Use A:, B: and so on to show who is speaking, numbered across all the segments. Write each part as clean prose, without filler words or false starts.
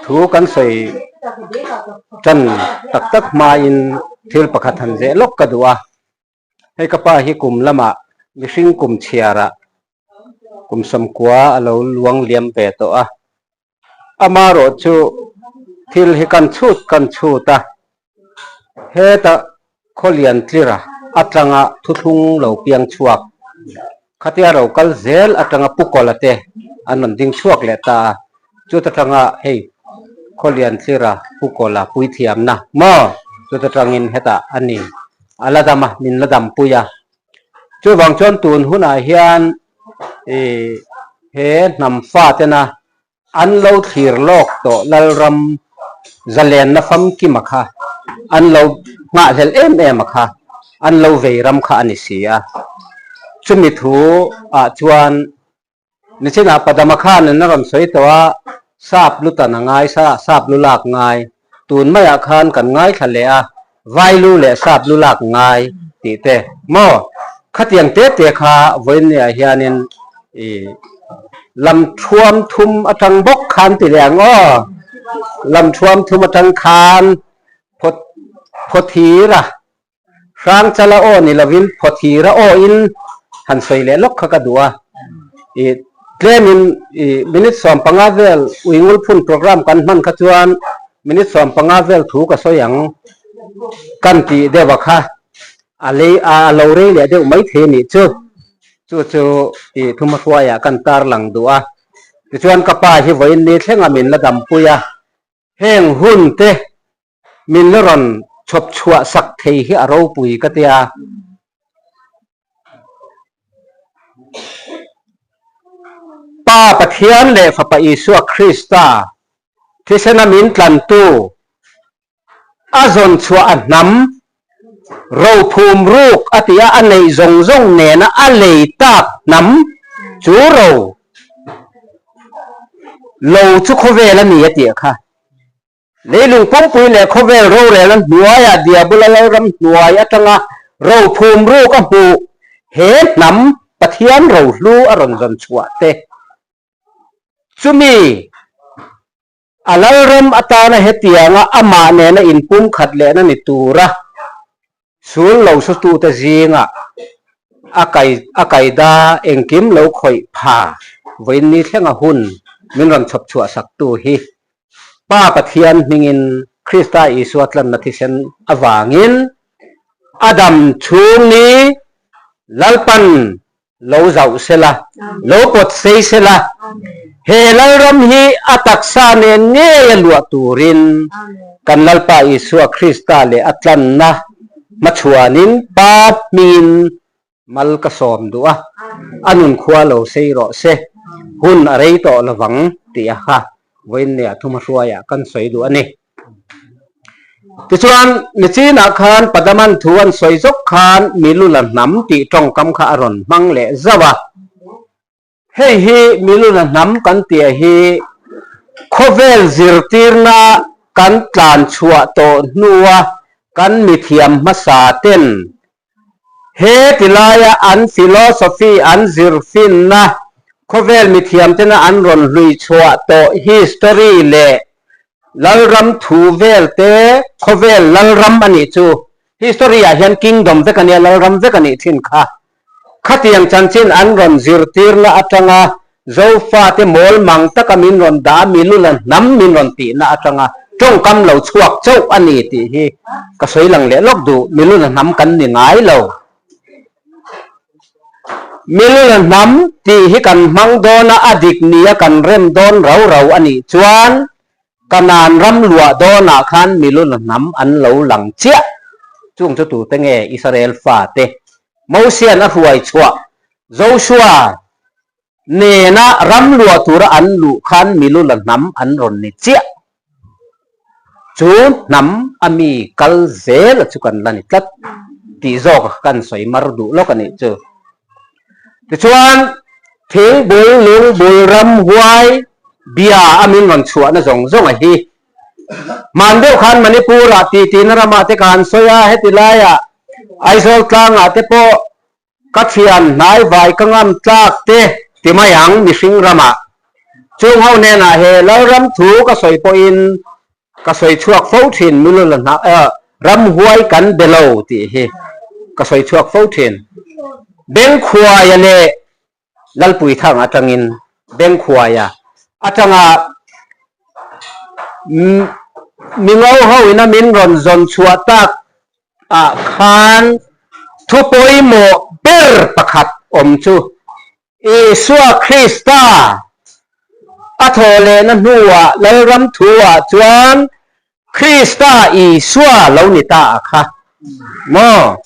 A: Thu kan sawi tan tak tak hmain thil pakhat han zeh lawk ka duh a. Hei ka pa hi kum lamah mihring kum chhiarah kum sawmkua a lo luang liam ve tawh a. Amarawh chu thil hi kan chhut kan chhut a, heta khawlian tlira atanga thuthlung lo piang chhuak khatia ro kal zel atanga Pu Kawla te an rawn ding chhuak leh ta a, chuta tanga hei khawlian tlira Pu Kawla puithiamna maw chuta tangin hetah a ni a la dam a, min la dampui a. Chuvang chuan tun hunah hian ih he hnam fa tena an lo thlir lawk tawh Lalram zalenna famkima kha an lo nghahhlelh em em a kha an lo vei ram kha a ni si a. Chumi thu ah chuan Nichinah Padama khan an rawn sawi tawh a, sap lu tan a ngai sa, sap lu lak ngai. Tun maiah khan kan ngaithla leh a, vai lu leh sap lu lak ngai tih te maw? Khatiang te te kha vawiinniah hianin i lam thuam thum atang bawk khan ti leh ang aw. Lam thuam thum atang khan phaw phawthir a. Hrangchala aw ni lovin Phawthira aw in han sawi leh lawk kha ka duh a. I tlemin i minute 15 vel Uingul phun program kan hman kha chuan minute 15 vel thu ka sawi ang kan tih deuh a kha a lei a lo rei leh deuh mai thei a nih chu. Chu chu i thumahruaiah kan tarlang duh a. Tichuan ka pa hi vawiin ni thlenga min la dampui a. Heng hun te min la rawn chhawp chhuah sak thei hi a ropui ka tia. Pa Pathian leh Fapa Isua Krista thisena min tlantu a zawn chhuah a hnam rophum ruk a ti a, a neih zawng zawng nena a lei tak hnam chu ro lo chu khawvel a ni a tih kha. Leilung pumpui leh khawvel rorelna hnuaiah Diabula lalram hnuai atanga rophum ruk a hmuh he hnam Pathian rohlu a rawn zawn chhuah te. Chumi a lalram atana hetianga amah nena inpumkhat lehna ni tura Sul lo sutute zingah a kai a kaida engkim lo khawih pha vawiin ni thlenga hun min rawn chhawp chhuah saktu hi Pa Pathian hmingin Krista Isua tlanna thisen avangin a dam chhung ni Lalpan Lo zauh sela, lo pawt sei sela, he Lalram hi a taksa nen ngei a luah turin kan Lalpa Isua Krista leh a tlanna hmachhuanin Pa hmingin mal ka sawm duh a, a nunkhua lo sei rawh se, hun a rei tawh lovang tih a kha vawiinniah thumahruaiah kan sawi duh a ni. Tichuan, nichinah khan Padaman thu an sawi zawk khan Milula hnam tih tawngkam kha a rawn hmang leh zauh a. Hei hi Milula hnam kan tih hi khawvel zirtirna kan tlan chhuah tawh hnua kan mithiam hmasa ten he tilaia an philosophy an zirfinna khawvel mithiam tena an rawn hlui chhuah tawh history leh Lalram thu vel te khawvel Lalram a nih chu history ah hian kingdom vek a nia Lalram vek a nih thin kha. Khatiang chanchin an rawn zirtirna atanga Zofate mawl mang taka min rawn dah a milula hnam min rawn tihna atanga tawngkam lo chhuak chauh a ni tih hi ka sawi lang leh lawk duh. Milula hnam kan ni ngai lo. Milula hnam tih hi kan hmang dawn a, a dik nia kan rem dawn rau rau a nih chuan Kanan ram luah dawnah khan milula hnam an lo lang chiah. Chung chu tute nge Israel fate Mosian a hruai chhuah Joshua nena ram luah tura an luh khan milula hnam an rawn ni chiah. Chu hnam a mi kal zel a chu kan la ni tlat tih zawk a kan sawi mar duh lawk a nih chu. Tichuan, thing bul, lung bul, ram huai, bia a min rawn chhuahna zawng zawng a hi. Hman deuh khan Manipur-ah titi-na ramah te ka han sawi a, heti laiah Aizawl tlangah te pawh ka thian hnai vai ka ngam tlak te ti mai ang mihring ramah. Chung ho hnenah he Lalram thu ka sawi pawhin ka sawi chhuak fo thin, Milula hna ramhuai kan be lo tih hi ka sawi chhuak fo thin. Bengkhuaia leh Lalpuithang atangin Bengkhuaia atanga mingo ho ina min rawn zawn chhuah tak ah khan thu pawimawh ber pakhat awm chu Isua Krista a thawh lehna hnuah Lalram thu-ah chuan Krista Isua lo ni ta a kha maw?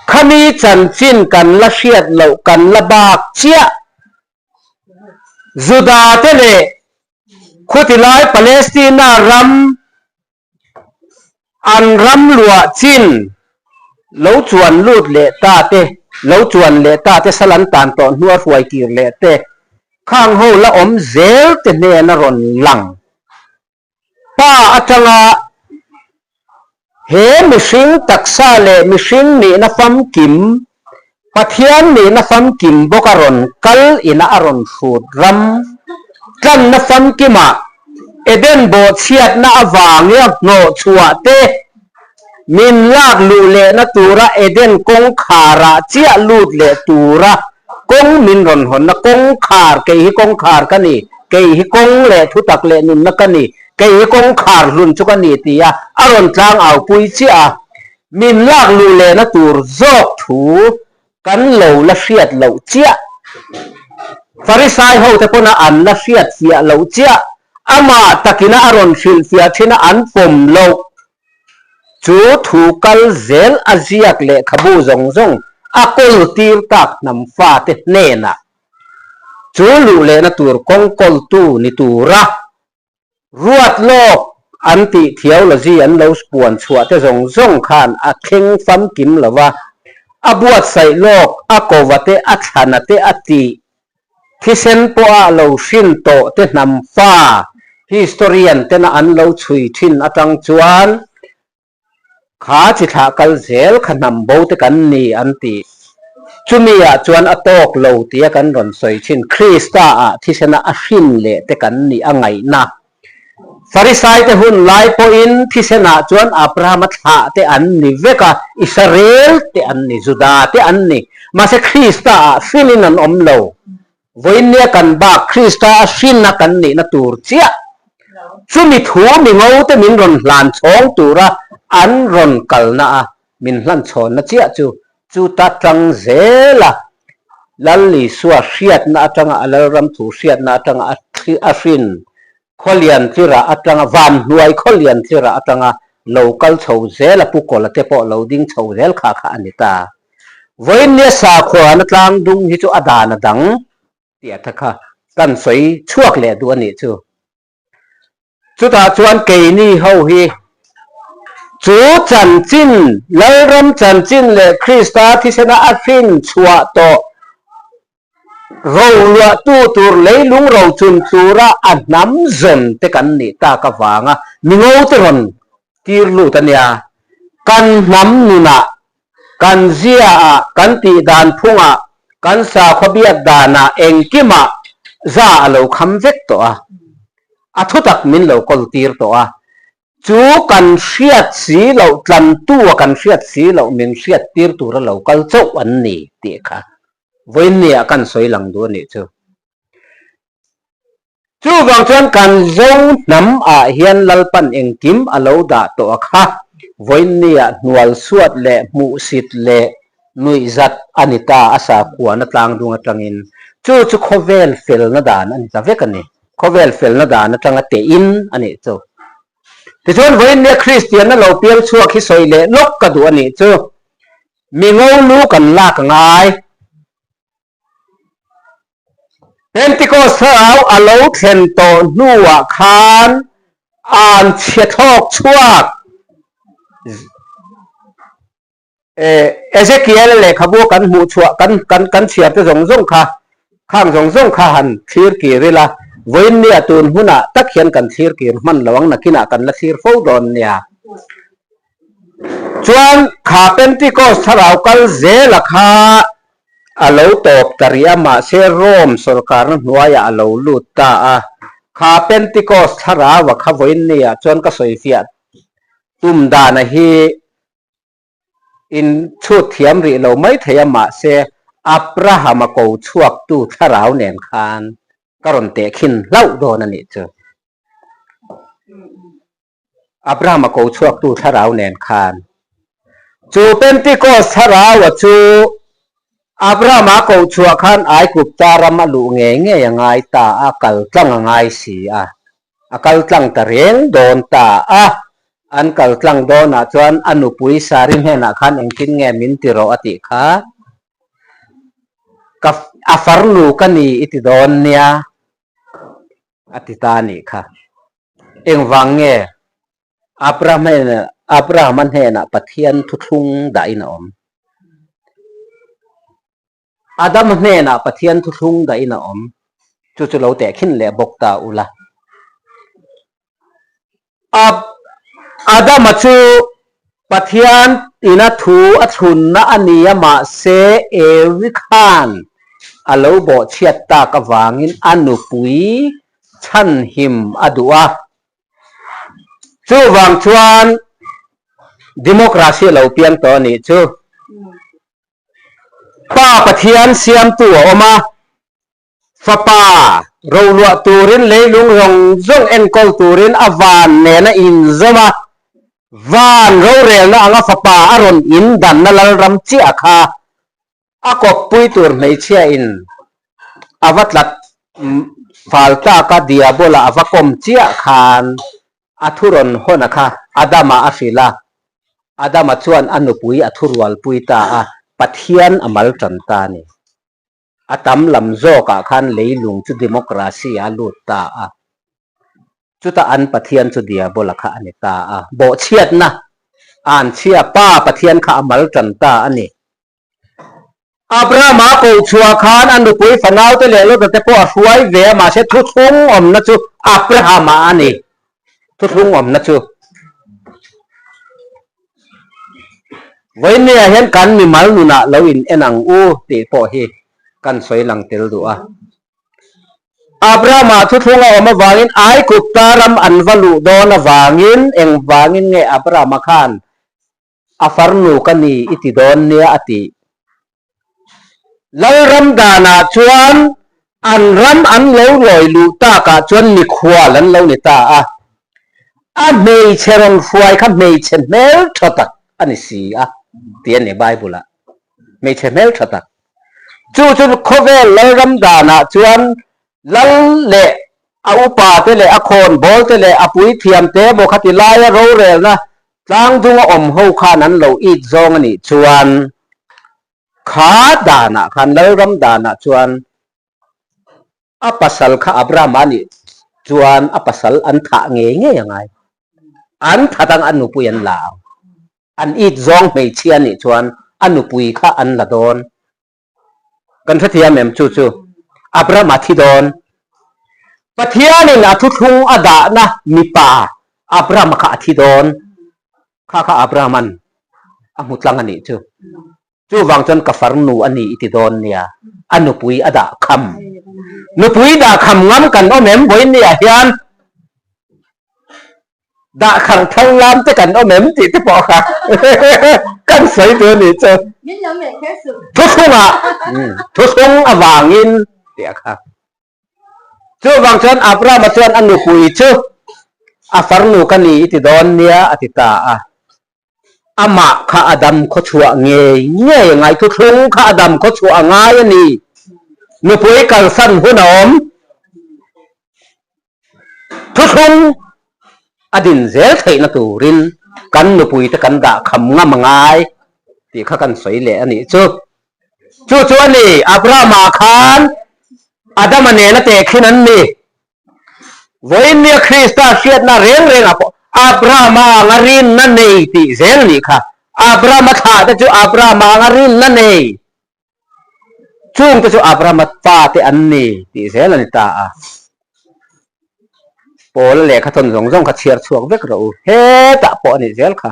A: Khami chanchin kan la hriat loh kan la bak chiah. Juda-te leh khutilai Palestina ram An ram luah chin lo chuan lut leh ta te, lo chuan leh ta te sal an tan tawh hnua hruai kir leh te, khang ho la awm zel te hnen a rawn lang. Pa atanga he mihring taksa leh mihring nihna famkim, Pathian nihna famkim bawk a rawn kal ina a rawn hrut ram tlanna famkimah Eden bawhchhiatna avanga hnawhchhuah te min lak luh lehna tura Eden kawngkharah chiah lut leh tura kawng min rawn hawnna kawngkhar kei hi kawngkhar ka ni, kei hi kawng leh thutak leh nunna ka ni, kei hi kawngkhar hlun chu ka ni tia a rawn tlangaupui chiah a. Min lak luh lehna tur zawk thu kan lo la hriat loh chiah. Farisai hote pawna an la hriat fiah loh chiah, amah takina a rawn hrilh fiah thin a an pawm loh chu thu kal zel a ziak lehkhabu zawng zawng a kawl tir tak hnam fate hnenah chu luh lehna tur kawng kawltu ni tura Ruat lawk an tih theology an lo puan chhuah te zawng zawng khan a thleng famkim lo va, a buatsaih lawk, a kova te, a thlana te a tih thisen pawha lo hrin tawh te hnam fa historian tena an lo chhui thin atang chuan Kha chi thlah kal zel kha hnam bo te kan ni an ti. Chumi ah chuan a tawk lo tia kan rawn sawi thin Krista ah thisena a hrin leh te kan nih a ngaihna. Farisai te hun lai pawhin thisen ah chuan Abrahama thlah te an ni vek a, Israel te an ni, Juda te an ni. Mahse Krista ah hrinin an awm lo. Vawiinnia kan bak Krista a hrinna kan nihna tur chiah chumi thu mi ngote min rawn hlan chhawng tura an rawn kalna a min hlan chhawnna chiah chu chuta tang zela Lal Isua hriatna atanga a Lalram thu hriatna atanga a hrin Khawlian tlirah atanga Vanhnuai Khawlian tlirah atanga lo kal chho zel a Pu Kawla te pawh lo ding chho zel kha kha a ni ta. Vawiinnia sakhuana tlang dung hi chu a dan a dang tih a tha kha kan sawi chhuak leh duh a nih chu. Chutah chuan keini ho hi chu chanchin, Lalram chanchin leh Krista thisena a hrin chhuah tawh Roluahtu tur leilung rochun tura a hnam zawn te kan nih tak avanga mingo te rawn tir lut a nia. Kan hnam nunah, kan ziaah, kan tih dan phungah, kan sakhaw biak danah engkimah za a lo kham vek tawh a. A thutak min lo kawl tir tawh a. Chu kan hriat si loh tlantu a kan hriat si loh min hriat tir tura lo kal chauh an ni tih kha vawiinniah kan sawi lang duh a nih chu. Chuvang chuan kan Zo hnam ah hian Lalpan engkim a lo dah tawh a kha vawiinniah hnual suat leh hmuhsit leh nuihzat a ni ta a sakhuana tlangdung atangin chu chu khawvel felna dan a ni ta vek a ni. Khawvel felna dan atanga tehin a nih chu. Tichuan vawiinnia Kristianna lo piang chhuak hi sawi leh lawk ka duh a nih chu. Mi ngo lu kan lak a ngai. Pentecost thlarau a lo thlen tawh hnuah khan an chhe thlawk chhuak. Ezekiel lehkhabu kan hmuh chhuah kan kan kan chhiar te zawng zawng kha khang zawng zawng kha han thlir kir ila, vawiinnia tun hunah tak hian kan thlir kir hman lo ang nakinah kan la thlir fo dawn nia. Chuan kha Pentecost thlarau kal zela kha. A lo tawp ta rih a, mahse Rome sawrkarna hnuaiah a lo lut ta a. Kha Pentecost thlarau a kha vawiin niah chuan ka sawifiah tum dana hi in chhut thiam rih lo mai thei a, mahse Abraham-a ko chhuaktu thlarau nen khan ka rawn tehkhin hlauh dawn a nih chu. Abraham-a ko chhuaktu thlarau nen khan. Chu Pentecost thlarau-a chu Abraham-a ko chhuah khan Aigupta ram a luh ngei ngei a ngai ta a, kal tlang a ngai si a. A kal tlang ta reng dawn ta a. An kal tlang dawnah chuan a nupui Sari hnenah khan engtin nge min ti rawh a tih kha, Ka a farnu ka ni i ti dawn nia a ti ta a nih kha. Engvang nge Abrahama hnenah Pathian thuthlung dahin a awm? Adama hnenah Pathian thuthlung dahin a awm. Chu chu lo tehkhin leh bawk ta ula. Adama chu Pathian ina thu a chhunna a ni a, mahse Evi khan a lo bawhchhiat tak avangin a nupui chhanhim a duh a. Chuvang chuan democracy a lo piang tawh a nih chu. Pa Pathian siamtu a awm a, Fapa roluah turin leilung zawng zawng enkawl turin a van nen a inzawm a, van rorelna anga Fapa a rawn indanna lalram chiah kha A kawppui tur hmeichhia in a va tlat fal tlak a, Diabola a va kawm chiah khan a thu rawn hawn a kha Adama a hrilh a, Adama chuan a nupui a thurualpui ta a, Pathian a mal tan ta a ni. A tam lam zawkah khan leilung chu democracy a lut ta a, chutah an Pathian chu Diabola kha a ni ta a, bawhchhiatna anchhia Pa Pathian kha a mal tan ta a ni. Abrahama koh chhuah khan a nupui fanaute leh Lota te pawh a hruai ve a, mahse thuthlung awmna chu Abrahama a ni. Thuthlung awmna chu. Vawinia hian kan mimal nunah lo in en ang u tih pawh hi kan sawi lang tel duh a. Abrahama thuthlung a awm avangin Aigupta ram an va luh dawn avangin engvangin nge Abrahama khan A farnu ka ni i ti dawn nia a ti. Lalram danah chuan an ram an lo lawi luh takah chuan mikhual an lo ni ta a. A hmeichhe rawn hruai kha hmeichhe hmeltha tak a ni si a ti a ni Bible-ah. Hmeichhe hmeltha tak. Chu chu khawvel lalram danah chuan lal leh a upa te leh a khawnbawl te leh a puithiam te emaw khati laia rorelna Tlangdunga awm ho khan an lo it zawng a nih chuan kha danah khan Lalram danah chuan a pasal kha Abrahama nih chuan a pasal an thah ngei ngei a ngai. An that ang a nupui an la ang. An it zawng hmeichhia nih chuan a nupui kha an la dawn. Kan hrethiam em chu chu Abraham a thi dawn. Pathianin a thuthlung a dahna mipa Abraham kha a thi dawn. Kha kha Abrahaman a hmu tlang a nih chu. Chuvang chuan ka farnu a ni i ti dawn nia. A nupui a dah kham. Nupui dah kham ngam kan awm em vawinia hian. Dah khar thar lam te kan awm em tih te pawh kha kan sawi tur a nih chu.
B: Min lo melh kher suh.
A: Thuthlungah thuthlung avangin tih a kha. Chuvang chuan Abrahama chuan a nupui chu a farnu ka ni i ti dawn nia a ti ta a. Amah kha a dam khaw chhuah ngei ngei a ngai, thuthlung kha a dam khaw chhuah a ngai a ni. Nupui kalsan hun a awm. Thuthlung a din zel theihna turin kan nupuite kan dah kham ngam a ngai tih kha kan sawi leh a nih chu. Chu chu a ni, Abrahama khan Adama nena tehkhin an ni. Vawiinnia Krista hriatna reng rengah pawh Abrahama anga rinna nei tih zel nih kha. Abrahama thlahte chu Abrahama anga rinna nei. Chungte chu Abrahama fate an ni tih zel a ni ta a. Paula lehkha thawn zawng zawng kha chhiar chhuak vek rawh u. Hetah pawh a nih zel kha.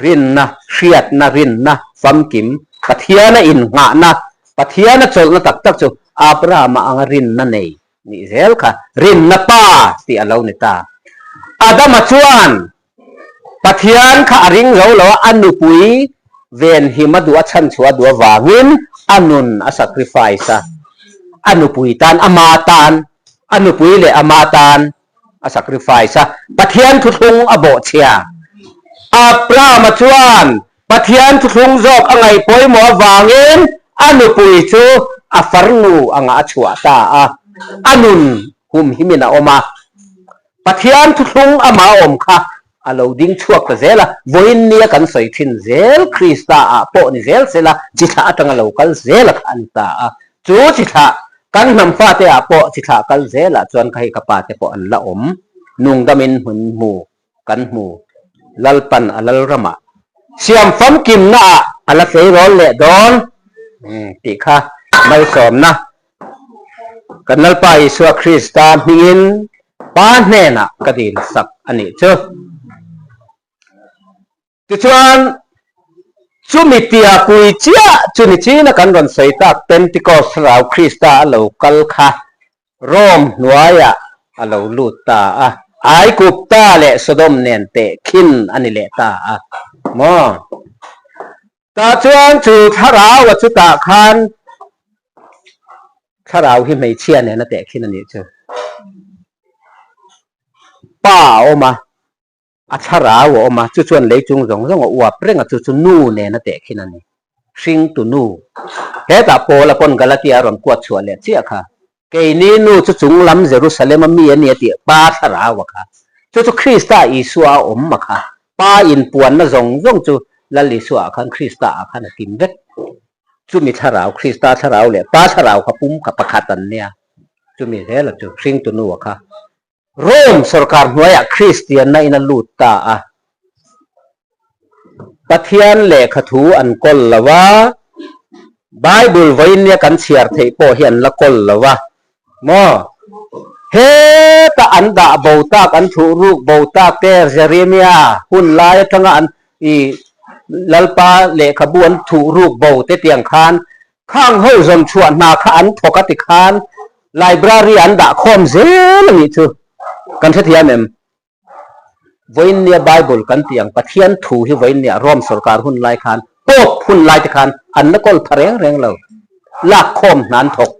A: Rinna, hriatna, rinna famkim. Pathiana innghahna, Pathiana chawlhna tak tak chu Abrahama anga rinna nei nih zel kha rinna pa tih a lo ni ta. Adama chuan Pathian kha a ring zo lo a, a nupui venhim a duh a chhanchhuah a duh avangin a nun a sacrifice a, a nupui tan ama tan, a nupui leh ama tan a sacrifice a, Pathian thuthlung a bawhchhia. Abrahama chuan Pathian thuthlung zawk a ngaih pawimawh avangin a nupui chu a farnu angah a chhuah ta a, a nun humhimin a awm a. Pathian thuthlung amah a awm kha a lo ding chhuak ta zel a, vawiin nia kan sawi thin zel Krista ah pawh ni zel sela chi thlah atanga lo kal zel a kha a ni ta a. Chu chi thlah kan hnam fate ah pawh chi thlah kal zel ah chuan ka hei ka pa te pawh an la awm nungdamin hmun hmu kan hmu Lalpan a Lalramah siam famkimna ah a la tleirawl leh dawn tih kha malsawmna Kan Lalpa Isua Krista hmingin Pa hnenah ka dil sak a nih chu. Tichuan, chumi tia pui chiah chu ni china kan rawn sawi tak Pentecost Thlarau Krista a lo kal kha Rome hnuaiah a lo lut ta a, Aigupta leh Sodom nen tehkhin a ni leh ta a maw? Tah chuan chu thlarau a chutah khan thlarau hi hmeichhia nen a tehkhin a nih chu. Pa a awm a, a thlarau a awm a, chu chuan leichung zawng zawng a uap reng a, chu chu nu nen a tehkhin a ni. Hringtu nu. Hetah Paula pawn Galatia a rawn kuat chhuah leh chiah kha. Keini nu chu chung lam Jerusalem a mi a ni a tih Pa thlarau a kha. Chu chu Krista Isua a awm a kha. Pa inpuanna zawng zawng chu Lal Isua ah khan Krista ah khan a kim vek. Chumi thlarau, Krista thlarau leh Pa thlarau kha pum kha pakhat an nia. Chumi zel a chu hringtu nu a kha. Rome sorkar hnuaiah Kristianna in a lut ta a. Pathian lehkha thu an kawl lo a, Bible vawinia kan chhiar theih pawh hi an la kawl lo a maw? Heta an dah bo tak, an thuh ruk bo tak te Jeremia hun lai atanga an i Lalpa lehkhabu an thuh ruk bo te tiang khan Khang ho zawn chhuah hna kha an thawk a ti khan library an dah khawm zel a nih chu kan hrethiam em? Vawiinnia Bible kan tih ang Pathian thu hi vawiinnia Rome sorkar hun lai khan Pope hun lai te khan an la kawl pha reng reng lo. Lak khawm hna an thawk.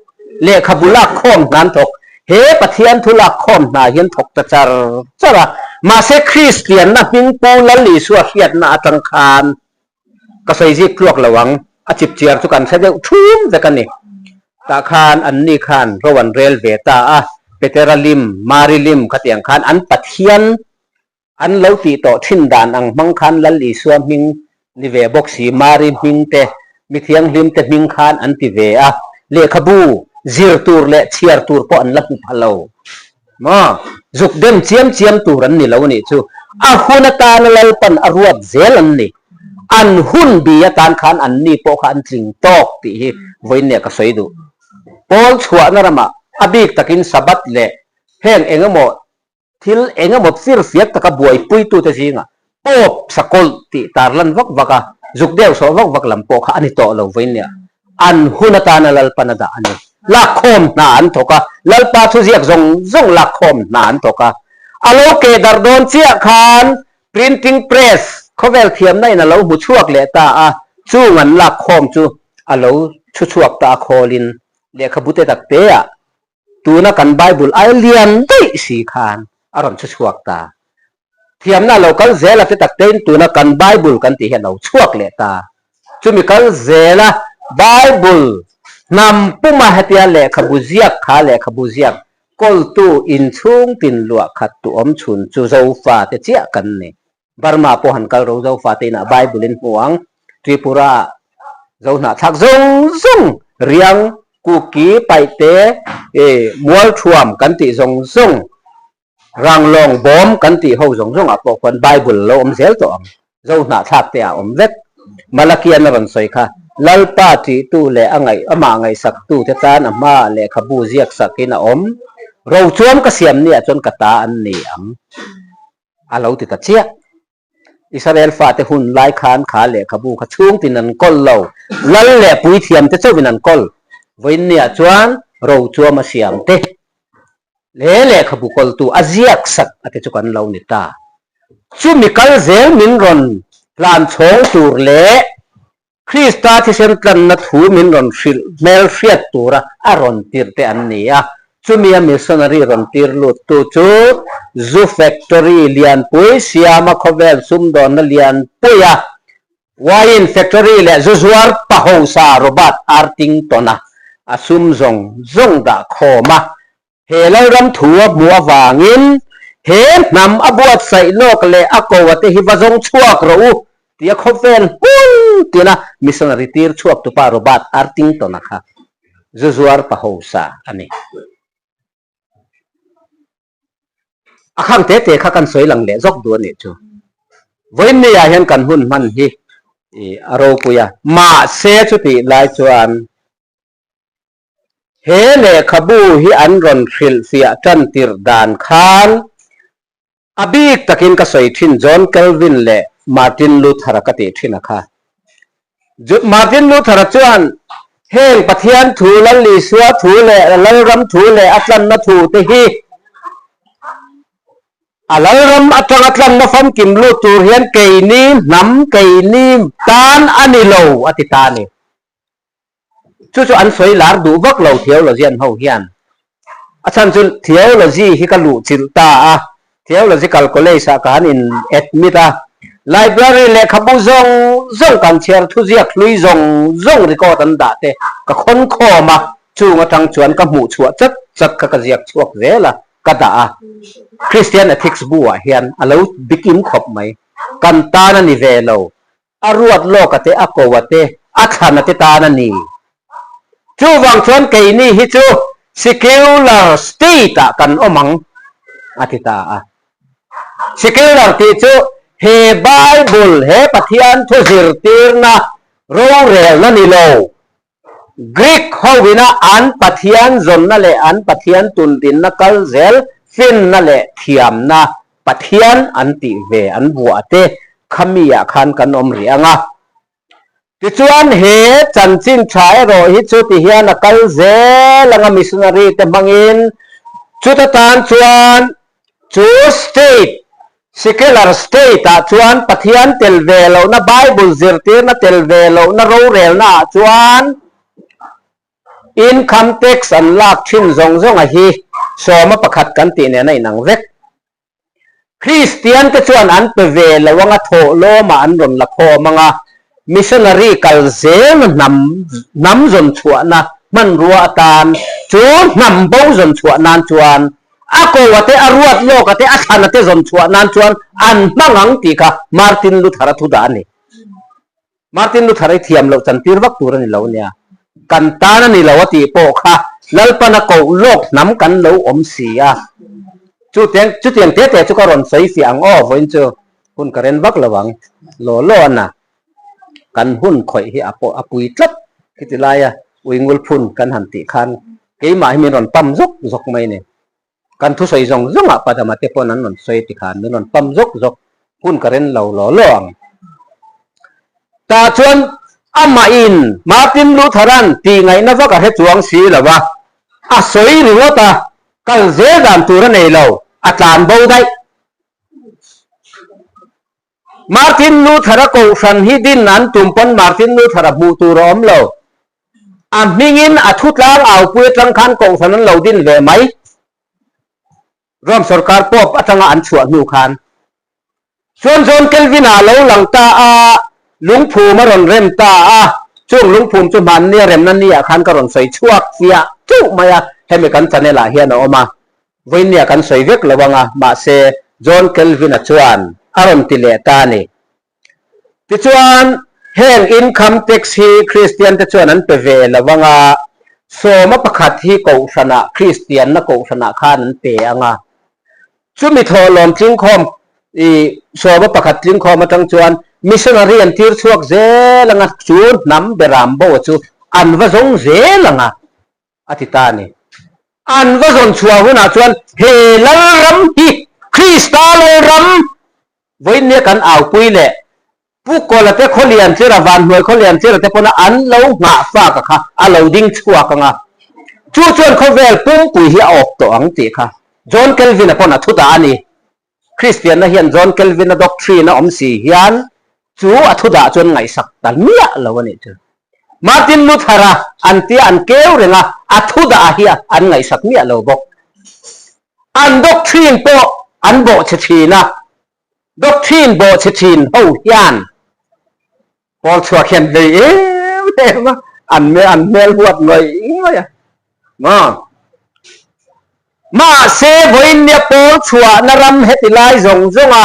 A: Lehkhabu lak khawm hna an thawk. He Pathian thu lak khawm hna hian thawk ta char char a. Mahse Kristianna hming Pu Lal Isua hriatna atang khan Ka sawi zik tluak lo ang, a chip chiar chu kan hre deuh thum vek a ni. Tah khan anni khan ro an rel ve ta a, Petera lim, Mari lim khatiang khan an Pathian an lo tih tawh thin dan ang hmang khan Lal Isua hming ni ve bawk si, Mari hming te, mi thianghlim te hming khan an ti ve a, lehkhabu zir tur leh chhiar tur pawh an la hmu pha lo. Maw? Zuk dem chiam chiam tur an ni lo anih chu. A hun atana Lalpan a ruat zel an ni. An hun bi atan khan an ni pawh kha an tling tawk tih hi vawiinne ka sawi duh. Pawl chhuahna ramah a bik takin Sabbath leh heng eng emaw thil eng emaw firfiak taka buaipuitute zingah Pope sakawlh tih tarlan vak vak a, zuk deuh sawh vak vak lam pawh kha a ni tawh lo vawiinne. An hun atana Lalpan a dah a ni. Lakkhawm hna an thawk a, Lalpa thuziak zawng zawng lakkhawm hna an thawk a. A lo keh darh dawn chiah khan printing press khawvel thiamna in a lo hmu chhuak leh ta a, chung an lakkhawm chu a lo chhu chhuak ta a khawlin lehkhabu te tak te ah tuna kan Bible ai lian daih si khan a rawn chhu chhuak ta. Thiamna a lo kal zel a ti tak tein tuna kan Bible kan tih hi a lo chhuak leh ta. Chumi kal zela Bible hnam puma hetia lehkhabu ziak kha lehkhabu ziak kawltu inchhung tin luah khat tu awm chhun chu Zofa te chiah kan ni. Burma pawh han kal ro Zofa te inah Bible in hmu ang. Tripura ah Zohnahthlak zawng zawng Riang, Kuki, Paihte, Mualthuam kan tih zawng zawng Ranglawng bawm kan tih ho zawng zawngah pawh khuan Bible lo awm zel tawh ang. Zo hnahthlak te ah awm vek. Malakian a rawn sawi kha, Lalpa ṭihtu leh a ngaih amah ngaihsaktu te tan a hmaah lehkhabu ziak sakin a awm. Rochuam ka siam ni ah chuan ka ta an ni ang a lo ti ta chiah. Israel fate hun lai khan kha lehkhabu kha chhungtin an kawl lo, lal leh puithiamte chauhin an kawl. Vawiinniah chuan rochuam a siam te he lehkhabu kawltu a ziak sak a te chu kan lo ni ta. Chumi kal zel min rawn hlan chhawng tur leh Krista thisen tlanna thu min rawn hrilh hmel hriat tura a rawn tirh te an ni a. Chumi a missionary rawn tir luttu chu zu factory lianpui siama khawvel sumdawnna lianpuia wine factory leh zu zuar pahosa Robert Artington-a a sum zawng zawng dah khawm a. He Lalram thu a hmuh avangin he hnam a buatsaih lawk leh a ko a te hi va zawng chhuak rawh u tia khawvel hmun tina missionary tir chhuak tupa Robert Arthington-a kha zu zuar pa hosa a ni. A khang te te kha kan sawi lang leh zawk duh a nih chu. Vawiinniah hian kan hun hman hi a ropui a, mahse chutih lai chuan He lehkhabu hi an rawn hrilhfiah tan tirh dan khan a bik takin ka sawi thin John Calvin leh Martin Luther-a ka tih thin a kha. Martin Luther-a chuan heng Pathian thu, Lal Isua thu leh Lalram thu leh a tlanna thu te hi a Lalram atanga tlanna famkim lut tur hian keini hnam, keini tan a ni lo a ti ta a ni. Chu chu an sawi lar duh vak lo theologian ho hian. A chhan chu theology hi ka luh chilh ta a, theological college ah ka han in admit a, library lehkhabu zawng zawng kan chhiar thuziak hlui zawng zawng record an dah te ka khawn khawm a, chung atang chuan ka hmuh chhuah chat chat kha ka ziak chhuak zel a, ka dah a. Christian ethics bu ah hian a lo bikim khawp mai. Kan tan a ni ve lo. A ruat lawk a te, a ko a te, a thlan a te tan a ni. Chuvang chuan keini hi chu secular state ah kan awm ang, a ti ta a. Secular tih chu he Bible, he Pathian thu zirtirna rorelna ni lo, Greek hovina an Pathian zawnna leh an Pathian tundinna kal zel finna leh thiamna Pathian an tih ve an buah te kha mi ah khan kan awm rih ang a. Tichuan he chanchin tha erawh hi chu ti hian a kal zel ang a missionary te hmangin chuta tan chuan chu state Secular state ah chuan Pathian tel ve lohna, Bible zirtirna tel ve lohna rorelna ah chuan income tax an lak thin zawng zawng a hi sawma pakhat kan tih nen a inang vek. Kristian te chuan an pe ve lo anga thawhlawmah an rawn la khawm anga Missionary kal zelna hnam hnam zawn chhuahna hmanrua atan chu hnam bo zawn chhuah nan chuan a ko a te, a ruat lawk a te, a thlan a te zawn chhuah nan chuan an hmang ang tih kha Martin Luther-a thu dah a ni. Martin Luther hi thiam loh chantir vak tur a ni lo nia. Kan tan a ni lo a tih pawh kha Lalpana koh lawk hnam kan lo awm si a. Chutiang chutiang te te chu ka rawn sawi fiah ang aw vawiin chu. Hun ka ren vak lo ang. Law law a na. Kan hun khawih hi a pawh a pui tlat khiti laia uingul phun kan han tih khan keimah hi min rawn pam zawk zawk mai ni. Kan thusawi zawng zawngah Padama te pawn an rawn sawi ti khan min rawn pam zawk zawk hun ka ren lo law law ang. Tah chuan amahin Martin Luther-a'n tihngaihna vak a hre chuang si lo a, a sawi ringawt a, kal zel dan tur a nei lo, a tlan bo daih. Martin Luther-a kohhran hi din an tum pawn Martin Luther-a hmuh tur a awm lo. A hmingin a thutlang aupui atang khan kohhran an lo din ve mai. Rome sorkar Pope atanga an chhuah hnu khan. Chuan John Calvin-a a lo lang ta a, lungphum a rawn rem ta a, chung lungphum chu hmanni a remna ni-ah khan ka rawn sawi chhuak fiah chauh mai a, hemi kan channel-ah hian a awm a. Vawinia kan sawi vek lo ang a, mahse John Calvin-a chuan a rawn ti leh ta a ni. Tichuan, heng income tax hi Kristiante chuan an pe ve lo ang a, sawma pakhat hi kohhranah, Kristianna kohhranah khan an pe ang a. Chumi thawhlawm tlingkhawm i sawma pakhat tlingkhawm atang chuan missionary an tir chhuak zel ang a, chu hnam beram bo chu an va zawng zel ang a. a ti ta a ni. An va zawn chhuah hunah chuan he Lalram hi Krista Lalram, Vawiinnia kan aupui leh Pu Kawla te Khawlian Chira, Vanhnuai Khawlian Chira te pawna an lo nghah fak a kha a lo ding chhuak ang a, chu chuan khawvel pumpui hi a awp tawh ang tih kha John Calvin-a pawn a thu dah a ni. Kristianna hian John Calvin-a doctrine a awm si hian chu a thu dah chuan ngaihsak ta miah lo a nih chu. Martin Luther-a an tia an keu reng a, a thu dah hi an ngaihsak miah lo bawk. An doctrine pawh an bawhchhe thin a, Doctrine bawhchhe thin ho hian pawl chhuak hian hlei em em a, an an hmel huat ngawih ngawih a. Maw? Mahse, vawiinnia pawl chhuahna ram heti lai zawng zawnga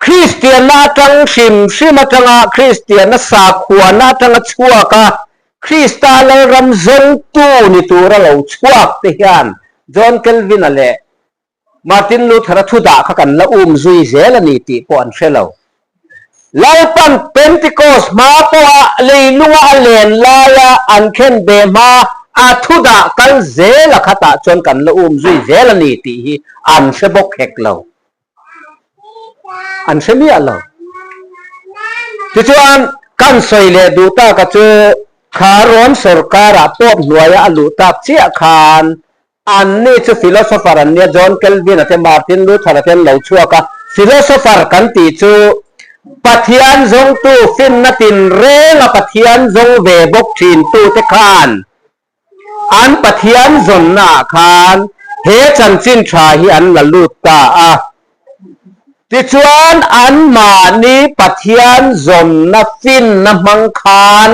A: Kristianna atang hrim hrim atanga Kristianna sakhuana atanga chhuak a, Krista Lalram zawngtu ni tura lo chhuak te hian John Calvin-a leh Martin Luther-a thu dah kha kan la um zui zel a ni tih pawh an hre lo. Lalpan Pentecost hma pawha leilunga a len laia an khen ve hma a thu dah kal zel a khatah chuan kan la um zui zel a ni tih hi an hre bawk hek lo. An hre miah lo. Tichuan, kan sawi leh duh taka chu kha Rom sorkarah Pope hnuaia a luh tak chiah khan Anni chu philosopher an nia, John Calvin-a te, Martin Luther-a te an lo chhuak a. Philosopher kan tih chu Pathian zawngtu finna tinrenga Pathian zawng ve bawk thintute khan an Pathian zawnnaah khan he chanchin tha hi an la lut ta a. Tichuan anmahni Pathian zawnna finna hmang khan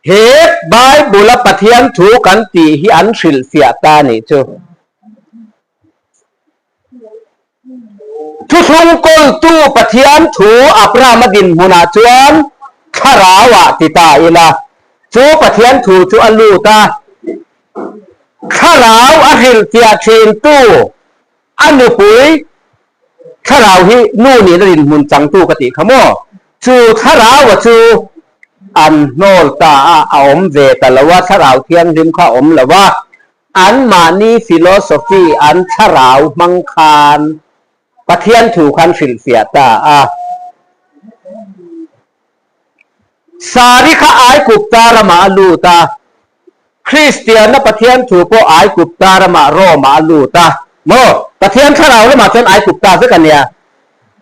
A: He Bible-a Pathian thu kan tih hi an hrilhfiah ta nih chu. Thuthlung kawltu Pathian thu Abraham-a dinhmunah chuan thlarauah ti ta ila, chu Pathian thu chu a lut a, thlarau a hrilhfiah thintu A nupui thlarau hi nu nihna dinhmun changtu ka tih kha maw? Chu thlaraua chu an hnawl ta a, a awm ve ta lo a, thlarau thianghlim kha a awm lo a, anmahni philosophy an thlarau hmang khan Pathian thu khan hrilhfiah ta a. Sari kha Aigupta ramah a lut a, Kristianna Pathian thu pawh Aigupta ramah Rome-ah a lut a. Maw? Pathian thlarau lamah chuan Aigupta vek a nia.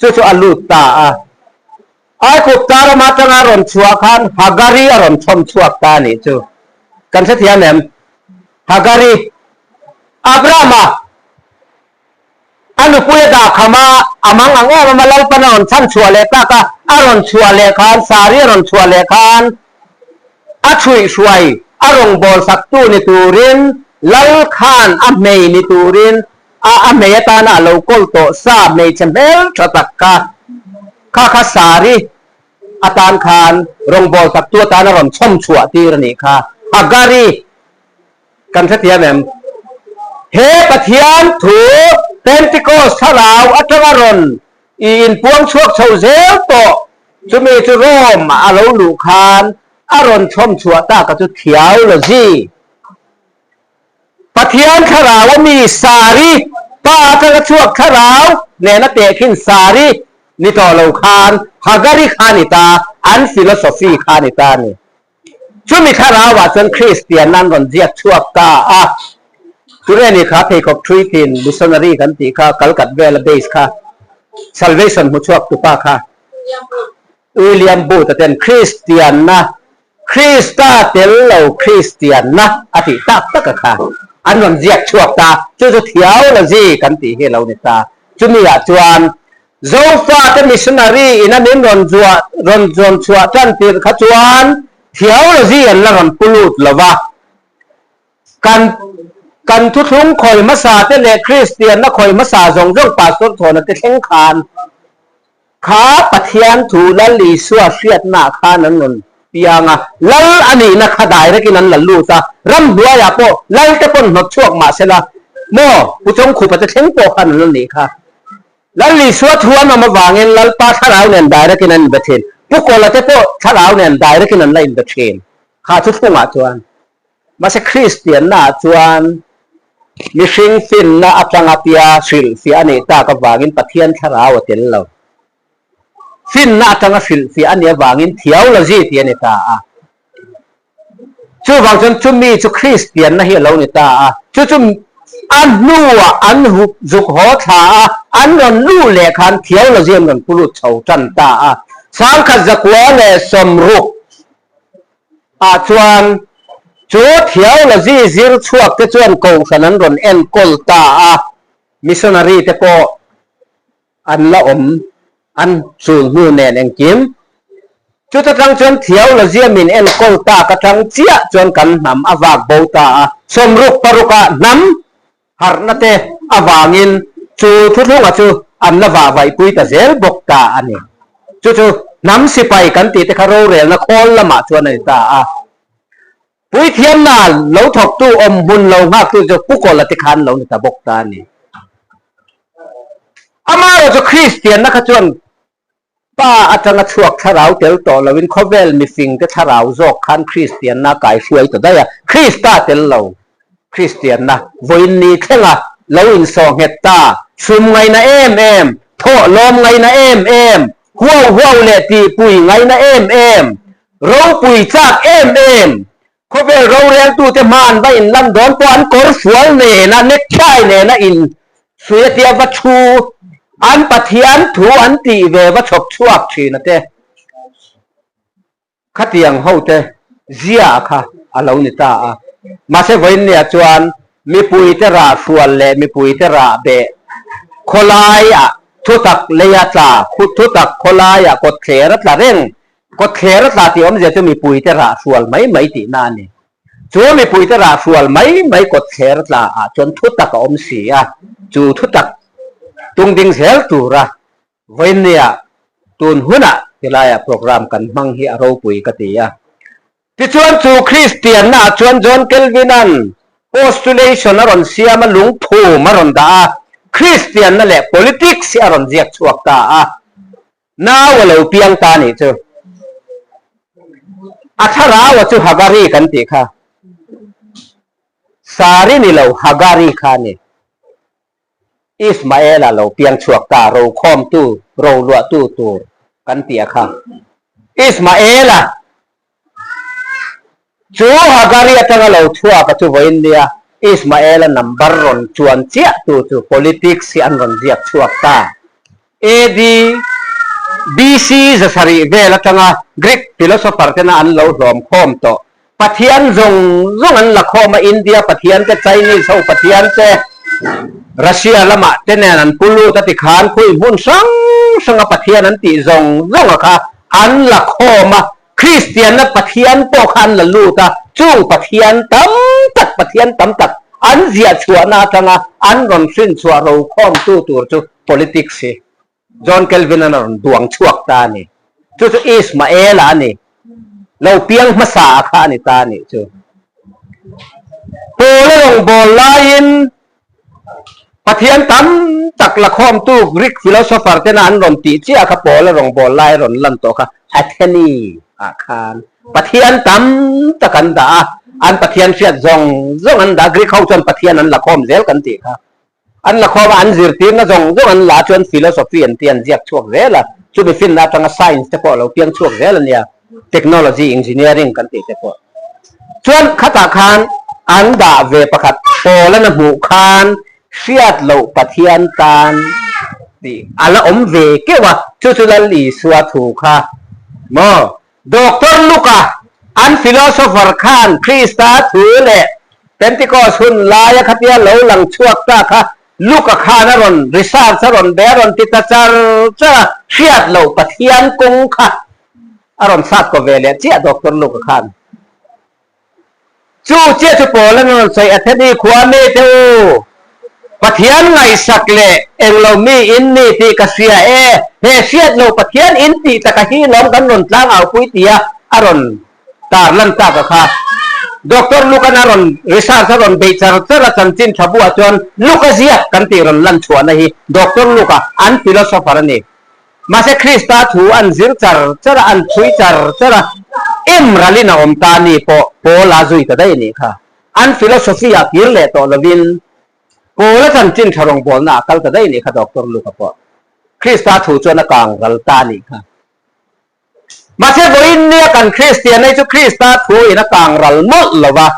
A: Chu chu a lut ta a. Aigupta rama atanga a rawn chhuah khan Hagari a rawn chhawm chhuak ta a nih chu. Kan hrethiam em? Hagari. Abrahama. A nupui a dah kham a, a mang ang em em a, Lalpan a rawn chhan chhuah leh tak a, a rawn chhuah leh khan, Sari a rawn chhuah leh khan a chhuih hruai, a rawngbâwl saktu ni turin Lal khan a hmei ni turin a a hmei atana a lo kawl tawh sa hmeichhe hmel tha tak kha, kha kha Sari atan khan rawngbâwl saktu atana rawn chhawm chhuah tir a nih kha, Hagari. Kan hrethiam em? He Pathian thu Pentecost thlarau atanga rawn i inpuang chhuak chho zel tawh, chumi chu Rome a lo luh khan a rawn chhawm chhuah tak a chu theology. Pathian thlarau a mi Sari, pa atanga chhuak thlarau nena tehkhin Sari ni tawh lo khan Hagari kha ni ta, an philosophy kha ni ta a ni. Chumi thlarauah chuan Kristian an rawn ziak chhuak ta a, tunge ni kha pheikhawk thui thin missionary kan tih kha Kalkat vela base kha Salvation hmu chhuak tupa kha William Booth a ten Kristianna Krista tel lo Kristianna a tih tak tak a kha an rawn ziak chhuak ta, chu chu theology kan tih hi a lo ni ta. Chumi ah chuan Zofate missionary ina min rawn zuah rawn zawn chhuah tan tirh kha chuan theology an la rawn pu lut lo va. Kan kan thuthlung khawi hmasa te leh Kristianna khawi hmasa zawng zawng Pastor Thawna te thleng khan kha Pathian thu Lal Isua hriatnaah khan an rawn piang a, Lal a nihna kha direct in an la lut a, ramhnuaiah pawh Lal te pawn hnawt chhuak mahsela maw Pu Chawngkhupa te thleng pawh khan an la nih kha. Lal Isua thu an awm avangin Lalpa thlarau nen direct in an inbe thin. Pu Kawla te pawh thlarau nen direct in an la inbe thin. Kha chu thlungah chuan. Mahse Kristianna ah chuan mihring finna atanga tia hrilhfiah a nih tak avangin Pathian thlarau a tel lo. Finna atanga hrilhfiah a nih avangin theology tih a ni ta a. Chuvang chuan chumi chu Kristianna hi a lo ni ta a. Chu chu a hnuah an zuk haw thla a, an rawn luh leh khan theology an rawn pu lut chho tan ta a. 1060 ah chuan chu theology zir chhuak te chuan kohhran an rawn enkawl ta a, missionary te pawh an la awm an chul hnu nen engkim. Chuta tang chuan theology a min enkawl tak atang chiah chuan kan hnam a vak bo ta a, 66 ah hnam harhna te avangin chu thuthlunga chu an la vahvaihpui ta zel bawk ta a ni. Chu chu hnam sipai kan tih te kha rorelna khawl lamah chuan a ni ta a. Puithiamna lo thawktu awm hmun lo nghaktu chu Pu Kawla te khan lo ni ta bawk ta a ni. Amaherawhchu Kristianna kha chuan Pa atanga chhuak thlarau tel tawh loin khawvel mifing te thlarau zawk khan Kristianna a kaihruai ta daih a, Krista tel lo Kristianna vawiin ni thlenga lo insawh nghet ta, sum ngaina em em, thawh lawm ngaina em em, huau huau leh tihpui ngaina em em, ropui chak em em, khawvel roreltute hmaan va inlan dawn pawh an kawr fual nena necktie nena in suih a tia va thu an Pathian thu an tih ve va chhawp chhuak thin a te. Khatiang ho te zia kha a lo ni ta a. Mahse vawiinniah chuan mipuite rah hrual leh mipuite rah beh khawlaiah thutak leia tla, thutak khawlaiah kawtthler a tla reng Kawtthler a tla tih awmzia chu mipuite rah hrual mai mai tihna a ni. Chu mipuite rah hrual mai mai kawtthler tla ah chuan thutak a awm si a, chu thutak tung ding zel tura vawiinnia tun hunah tilaiah program kan hmang hi a ropui ka ti a. Tichuan chu Kristianna ah chuan John Calvin-a'n postulation a rawn siam a, lungphum a rawn dah a, Kristianna leh politics hi a rawn ziak chhuak ta a. Nau a lo piang ta nih chu. A thlarau a chu Hagari kan tih kha. Sari ni lo Hagari kha a ni. Ismaela lo piang chhuak ta rokhawmtu, roluahtu tur kan tih a kha. Ismaela Chu Hagari atanga lo chhuak a chu vawiin nia Ismaela number rawn chuan chiah tu chu politics hi an rawn ziak chhuak ta. AD BC 700 vel atanga Greek philosopher tena an lo hlawm khawm tawh Pathian zawng zawng an la khawm a, India Pathian te, Chinese ho Pathian te, Russia lamah te nen an pu lut a tikhan khui hmun hrang hranga Pathian an tih zawng zawng a kha an la khawm a. Kristianna Pathian pawh kha an la lut a, chung Pathian tam tak, Pathian tam tak an ziah chhuahna atanga an rawn hrin chhuah rokhawmtu tur chu politics hi John Calvin-a'n a rawn duang chhuak ta a ni. Chu chu Ismael-a a ni. Lo piang hmasa a kha a ni ta a nih chu. Paul-a rawngbâwl laiin Pathian tam tak la khawmtu Greek philosopher tena an rawn tih chiah kha Paul-a rawngbâwl lai rawn lan tawh kha Atheni ah khan Pathian tam tak an dah a, an Pathian hriat zawng zawng an dah a, Greek ho chuan Pathian an la khawm zel kan tih kha. An la khawm a, an zirtirna zawng zawng an la chuan philosophy an tih an ziak chhuak zel a, chumi finna atanga science te pawh a lo piang chhuak zel a nia, technology, engineering kan tih te pawh. Chuan khatah khan an dah ve pakhat Paul-an a hmuh khan hriat loh Pathian tan tih a la awm ve keuh a, chu chu Lal Isua thu kha maw? Doctor Luka, an philosopher khan Krista thu leh Pentecost hun laia khatia lo lang chhuak ta kha Luka khan a rawn research a rawn be a rawn ti ta char char a, hriat loh Pathian kawng kha A rawn sat ko ve leh chiah Doctor Luke khan. Chu chiah chu Paul an rawn sawi Atheni khua mi te u, Pathian ngaihsak leh englo mi in ni tih ka hria e, he hriat lo Pathian in tih taka hi lawm kan rawn tlang au pui tia a rawn tar lan tak a kha. Doctor Luke an a rawn research a rawn beih char char a chanchin tha buah chuan Luke a ziak kan tih rawn lan chhuahna hi Doctor Luke a an philosopher a ni. Mahse Krista thu an zir char char a, an chhui char char a, em ralin a awm ta ni pawh Paul-a zui ta daih a nih kha. An philosophy ah kir leh tawh lovin Paul-a chanchin tha rawngbawlna ah kal ta daih a nih kha Doctor Luke-a pawh. Krista thu chuan a kang ral ta a nih kha. Mahse vawiin nia kan Kristianna hi chu Krista thu in a kang ral mawlh lo va.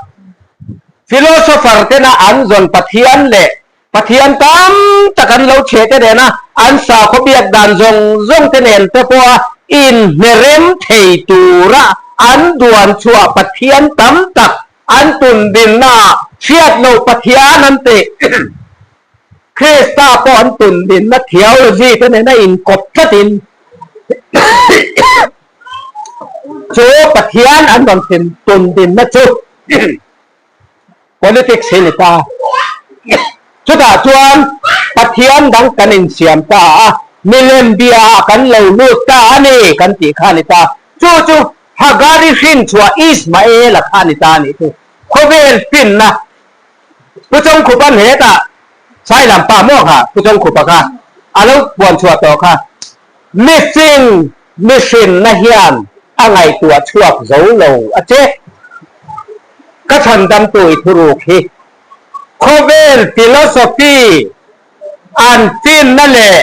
A: Philosopher tena an zawn Pathian leh Pathian tam tak an lo chhe te nena an sakhaw biak dan zawng zawng te nen te pawha inhnerem thei tura an duan chhuah Pathian tam tak an tundinnaah hriat loh Pathian an tih Krista pawh an tundinna theology te nena inkawp tlatin chu Pathian an rawn tundinna chu Politics hi ni ta. Chutah chuan Pathian dang kan insiam ta a, milem bia ah kan lo lut ta a ni kan tih kha a ni ta. Chu chu Hagari hrin chhuah Ismaela kha a ni ta a nih chu. Khawvel finna Pu Chawngkhupa'n hetah Sailam pa maw kha Pu Chawngkhupa kha a lo puan chhuah tawh kha. Mifing mihrinna hian a ngaihtuah chhuak zo lo a che. Ka chhandamtu i thuruk hi khawvel philosophy an finna leh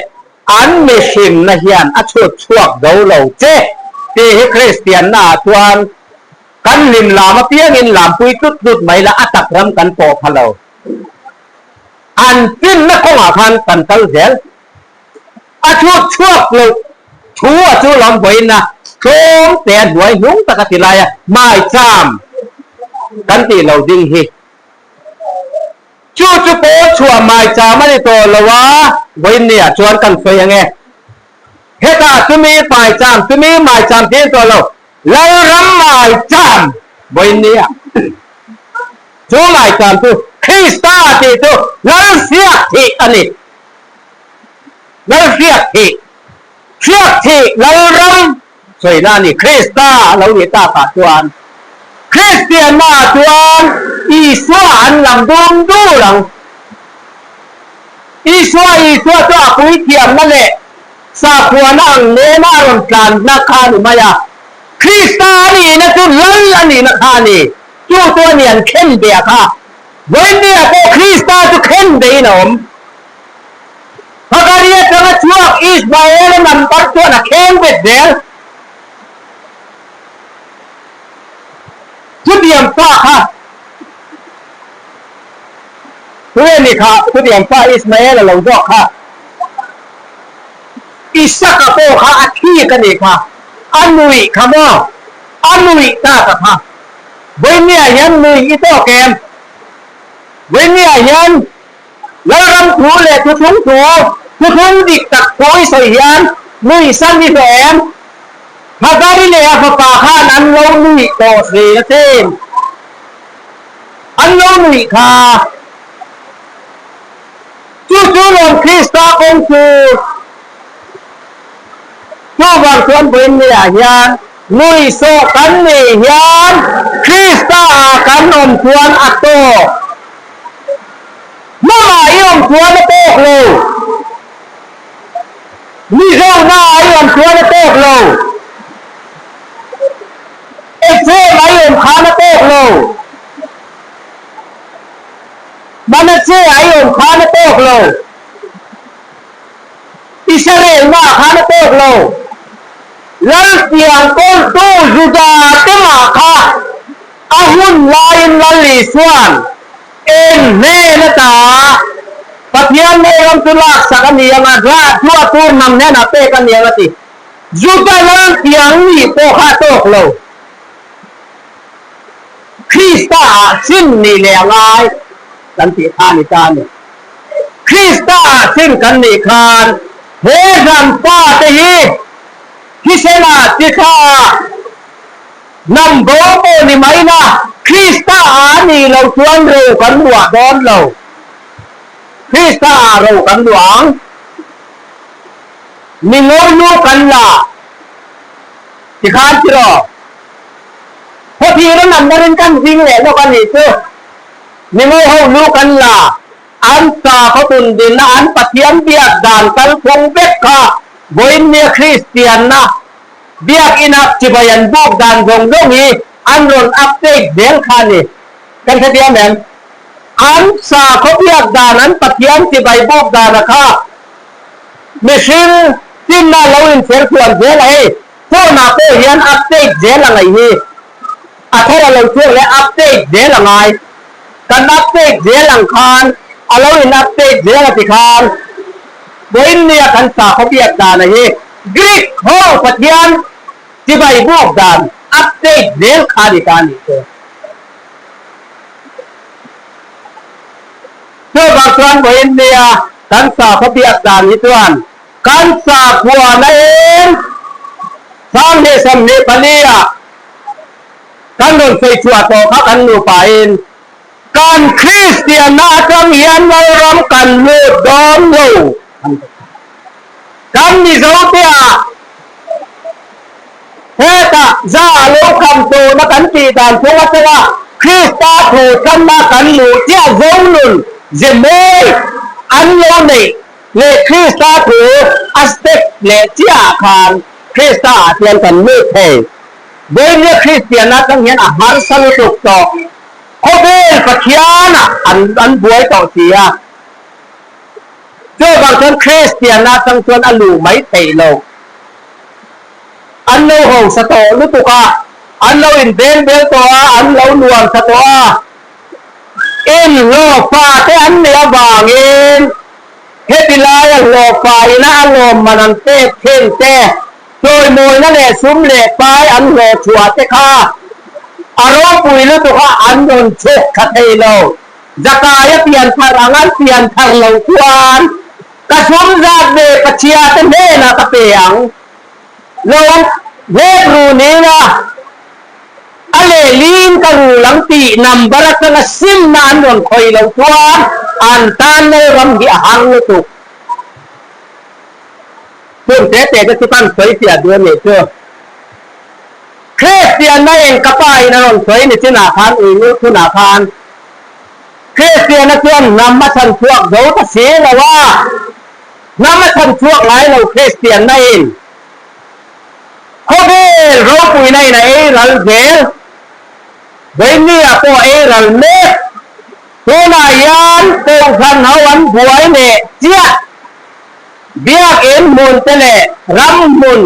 A: an mihrinna hian a chhut chhuak zo lo che tih hi Kristianna ah chuan kan hlim lam apiangin lampui tlut tlut mai la a tak ram kan pawh pha lo. An finna kawngah khan kan kal zel. A chhut chhuak loh thu a chu lam vawiin a tlawm te a hnuai hnung tak a ti lai a, maicham kan tih lo ding hi. Chu chu pawl chhuah maicham a ni tawh lo a, vawiin ni ah chuan kan sawi ang e. Hetah chumi maicham, chumi maicham tih a ni tawh lo, Lalram maicham vawiin ni ah. Chu maicham chu Krista tih chu Lalhriak thih a ni. Lal hriak thih, hriak thih Lalram sawina a ni. Krista a lo nih takah chuan Kristianna chuan Isua an lam dum dur ang. Isua, Isua chu a puithiamna leh sakhuana ang nena a rawn tlanna kha a ni mai a. Krista a nihna chu Lal a nihna kha a ni. Chu chu a ni an khen beh a kha. Vawinia pawh Krista chu khen behin a awm. Hagari atanga chhuak Ismael-a number chuan a kheng bet zel. Chutiang pa kha tunge ni kha chutiang pa Ismael-a lo zawk kha Isaka pawh kha a thik a nih kha, a nuih kha maw? A nuih ta ka kha. Vawinia hian nuih i tawk em? Vawinia hian Lalram thu leh thuthlung thu, thuthlung dik tak thu i sawi hian nuihsan i hlawh em? Hagari leh a fapa khan an lo nuih tawh thin a sin. An lo nuih kha. Chu chu lawm Krista kawng chu. Chuvang chuan vawiinniah hian nuihsawh kan nih hian Krista ah kan awm chuan a tawk. Hmangah i awm chuan a tawk lo. Mizonaah i awm chuan a tawk lo. Ephraim-ah i awm khan a tawk lo. Manasseh-ah i awm khan a tawk lo. Israel-naah khan a tawk lo. Laltiang kawltu Juda-te mah kha A hun laiin Lal Isua'n eng hnen ata Pathian ngei ram chu laksak a ni ang a, rah chhuah tur hnam hnenah pek a ni ang a ti. Juda lal tiang nih pawh kha a tawk lo. Krista ah sin nih leh a ngai kan tih kha a ni ta a ni. Krista ah sin kan nih khan he ram pa te hi thisen ah chitha ah Hnam bo pawh ni mai na, Krista ah nih loh chuan ro kan luah dawn lo. Krista ah ro kan luah ang. Mi ngo lu kan la tikhan tiraw? Khawthir a number in kan zing leh lawk a nih chu. Mi ngo ho lu kan la, an sakhaw tundinna, an Pathian biak dan kalphung vek kha vawiinnia Kristianna Biakina chibai an buk dan zawng zawng hi an rawn update zel kha a ni. Kan hrethiam em? An sakhaw biak dan, an Pathian chibai buk dana kha mihring chinna lo inchher chhuan zel a hei. Phone ah pawh hian update zel a ngaih hi. A thar a lo chhuak leh update zel a ngai. Kan update zel ang khan a lo in update zel a ti khan vawiin nia kan sakhaw biak dan a hi Greek ho Pathian chibai buk dan update zel kha a ni ta a nih chu. Chuvang chuan vawiin nia kan sakhaw biak dan hi chuan kan sakhuana eng 2024 ah kan rawn sawi chhuah tawh kha kan nupain kan Kristianna atang hian Lalram kan lut dawn lo. Kan Mizo te ah hetah za a lo kham tawhna kan tih dan phung atanga Krista thu tlanna kan luh chiah zo nun ze mawi an lo neih leh Krista thu a step leh chiah ah khan Krista ah hian kan lut thei. Vawinia Kristianna atang hian a harsa lutuk tawh. Khawvel Pathian ah an an buai tawh si a. Chuvang chuan Kristianna atang chuan a luh mai theih lo. An lo hausa tawh lutuk a, an lo inbel bel tawh a, an lo nuam sa tawh a. Inhlawhfa te an nih avangin heti laia hlawhfa ina a lawmman an pek thin te, chawimawina leh sum leh pai an hlawhchhuah te kha a ropui lutuk a an rawn chhuk tha thei lo. Zakaia pian thar ang an pian thar lo chuan ka sum zat ve Pathian te hnenah ka pe ang. Lo hlep ru nila a lehlin ka rul ang tih number atanga simna an rawn khawih loh chuan an tan Lalram hi a har lutuk. Chung te te te chu kan sawi fiah duh a nih chu. Kristianna eng ka pa in a rawn sawi ni chinah khan ui ngut hunah khan Kristianna chuan hnam a chhan chhuak zo ta si lo a, hnam a chhan chhuak ngai lo Kristianna in khawvel ropuina in a ei ral zel, vawinia pawh a ei ral mek. Tunah hian Kohhran ho an buai leh chiah. Biakinn hmun te leh ram hmun,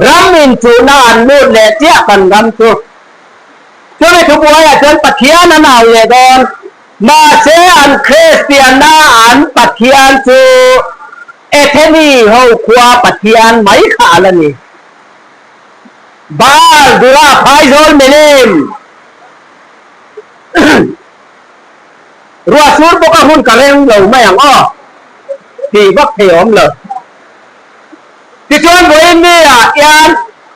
A: ram inchuhna an lut leh chiah kan ram chu. Chumi thubuaiah chuan Pathian an au leh dawn. Mahse an Kristianna an Pathian chu Atheni ho khua Pathian mai kha a la ni. Baal Dura phaizawl milim Ruah sur bawk a hun ka reng lo mai ang aw tih vak thei awm lo. Tichuan vawiin mi ah hian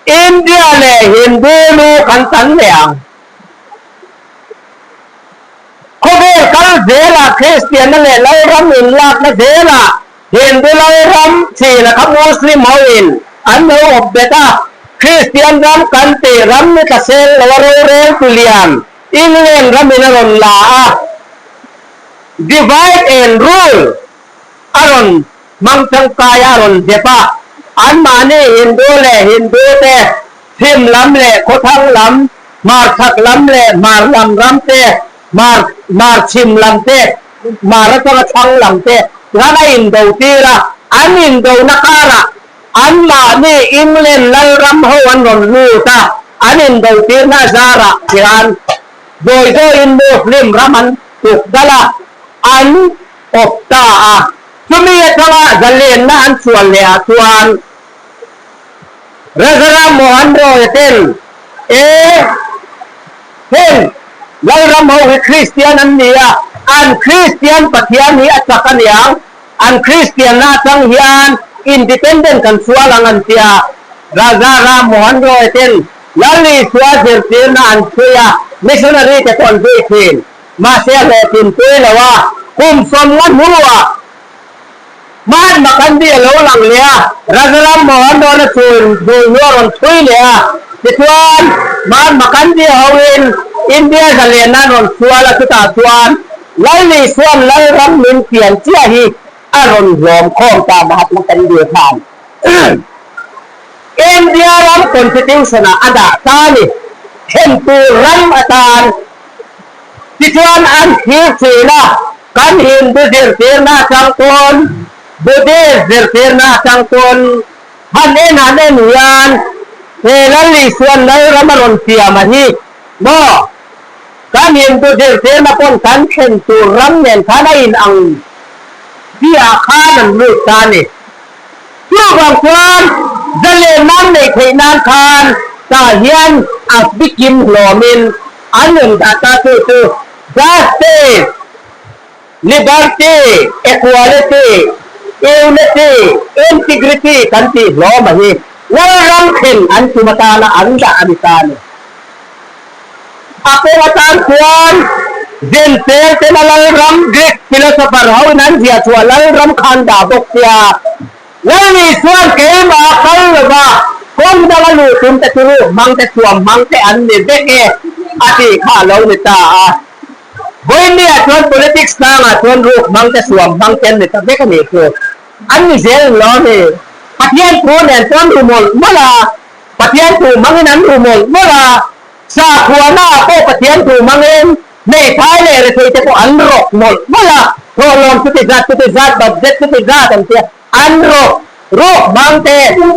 A: India leh Hindu lu kan tan leh ang. Khawvel kal zelah Kristianna leh Lalram inlakna zelah Hindu Lalram chin a kha Muslim ho in an lo awp bet a, Kristian ram kan tih ram ni tla sel lo a rorel tu lian England ramin a rawn la a, divide and rule a rawn hmang tangkai a rawn zep a, anmahni Hindu leh Hindu te chhim lam leh khawthlang lam, hmar chhak lam leh hmar lam ram te, hmar hmar chhim lam te, hmar atanga thlang lam te ran a indo tir a, an indona karah anmahni England lalram ho an rawn lut a, an indo tirna zarah hian zawi zawiin Muslim ram an tuk dal a, an awp ta a. Chumi atanga zalenna an chhuan leh ah chuan Rajaram Mohan Roy ten e heng Lalram ho hi Kristian an ni a, an Kristian Pathian hi a chak a niang, an Kristianna atang hian independent kan sual ang an tia. Raja Ram Mohan Roy ten Lal Isua zirtirna an chhui a, missionary te pawh an zui thin. Mahse a hlawhtlin pui lo a, kum 50 hnuah Mahatma Gandhi a lo lang leh a, Rajaram Mohan Roy-a chhun hnuai a rawn chhui leh a. Tichuan, Mahatma Gandhi hoin India zalenna an rawn sual a, chutah chuan Lal Isua'n Lalram min pian chiah hi a rawn hlawm khawm ta Mahatma Gandhi khan. India ram Constitution-ah a dah ta a ni, thentu ram atan. Tichuan an thlir thin a, kan Hindu zirtirna atang pawn, Buddhist zirtirna atang pawn han en han en hian He Lal Isuan Lalram a rawn siam a hi maw? Kan Hindu zirtirna pawn kan thlen tur ram nen khan a in ang chiah khan an lut ta a ni. Chuvang chuan zalen nan neih theih nan khan tah hian a bikim hlawmin an rawn dah ta chu chu Justice, Liberty, Equality, Unity, Integrity kan tih hlawm a hi Lalram thlen an tum atana an dah a ni ta a ni. A kawng atan chuan Zenter tena Lalram Greek philosopher ho in an ziah chhuah Lalram kha an dah bawk sia. Lalni chuan keimah a kal lova kawng danga luh tum te chu ruh hmang te thuam hmang te an ni vek e a tih kha a lo ni ta a. Vawinia chuan politics tlangah chuan ruk hmang te suam hmang te an ni ta vek a nih chu. An ni zel lo a ni. Pathian thu nen chuan ru mawlh mawlh a, Pathian thu hmangin an ru mawlh mawlh a, sakhuana ah pawh Pathian thu hmangin hmeithai leh rethei te pawh an rawk mawlh mawlh a, thawhlawm chuti zat chuti zat, budget chuti zat an tia, an rawk rawk hmang te,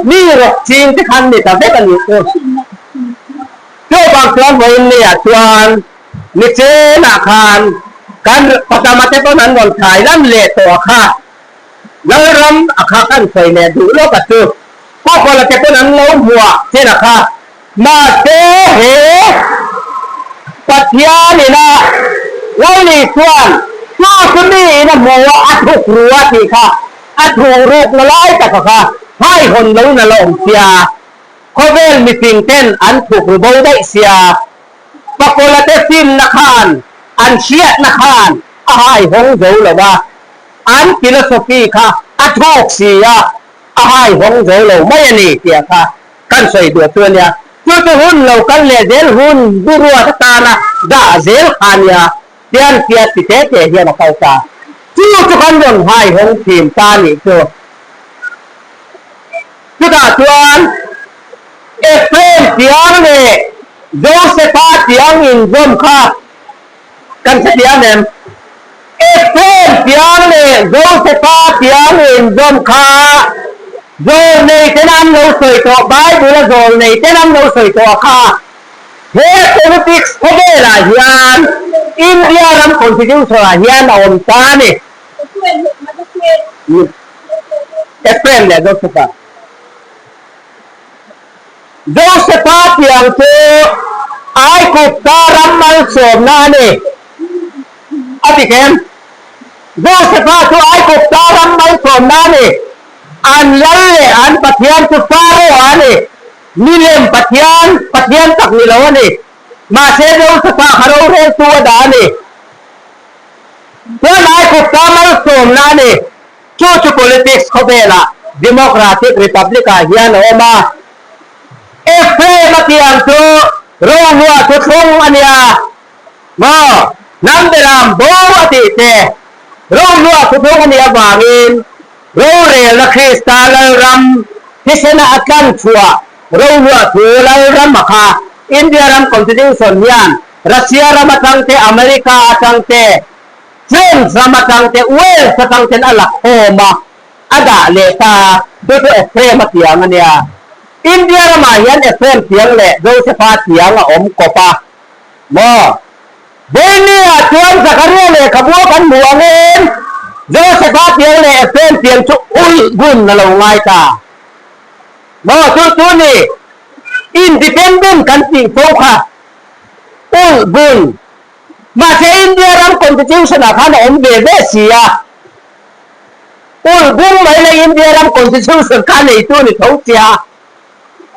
A: mi rawk ching te khan ni ta vek a nih chu. Chuvang chuan vawiin ni ah chuan ni chenah khan kan Patama te pawn an rawn thai lan leh tawh a kha, Lalram a kha kan sawi leh duh lawk a chu. Kawkawla te pawn an lo hmuah chen a kha. Mahse he Pathian ina Lalni chuan chu chu mi in a hmu a, a thuk ru a tih kha a thuh ruk na lai tak a kha haihawn lo na la awm sia. Khawvel mifing ten an thuk ru bo daih sia. Pakawla te finna khan an hriatna khan a haihawng zo lo a. An philosophy kha a thuk si a, a haihawng zo lo mai a ni tih kha kan sawi duh chu a nia. Chu chu hun lo kal leh zel hun buruat atana dah zel kha a nia, tian fiah ti te te hian a kal ta. Chu chu kan rawn haihawng thin ta a nih chu. Chutah chuan Ephraim tiang leh Josepha tiang inzawm kha Kan hrethiam em? Ephraim tiang leh Josepha tiang inzawm kha zawlnei ten an lo sawi tawh, Bible a zawlnei ten an lo sawi tawh a kha. He politics khawvelah hian India ram constitution ah hian a awm ta a ni. Ephraim leh Josepha. Josepha tiang chu Aigupta ram malsawmna a ni, a ti khem. Josepha chu Aigupta ram malsawmna a ni. An lal leh an pathian chu Pharaoh a ni. Milem pathian, pathian tak ni lo a ni. Mahse Josepha kha roreltu a dah a ni. Chuan Aigupta malsawmna a ni. Chu chu politics khawvelah Democratic Republic ah hian a awm a. Ephraim a tiang chu Rohlua chu thlung a nia maw? Hnam beram bo a tih te Rohlua chu thlung a nih avangin rorelna Krista Lalram thisena a tlan chhuah Rohlua thu Lalram a kha India ram Constitution hian Russia ram atang te America atang te James ram atang te Wales atang ten a la khawm a, a dah leh ta a, chu chu Ephraim a tiang a nia. India ramah hian Ephraim tiang leh Josepha tiang a awm kawp a maw? Vawinia chuan Zakaria lehkhabu a kan hmuh angin Josepha tiang leh Ephraim tiang chu ulh gun a lo ngai ta maw? Chu chu ni independent kan tih fo kha ulh gun. Mahse India ram constitution ah khan a awm ve ve si a, ulh bung mai leh India ram constitution kha neitu ni tho sia.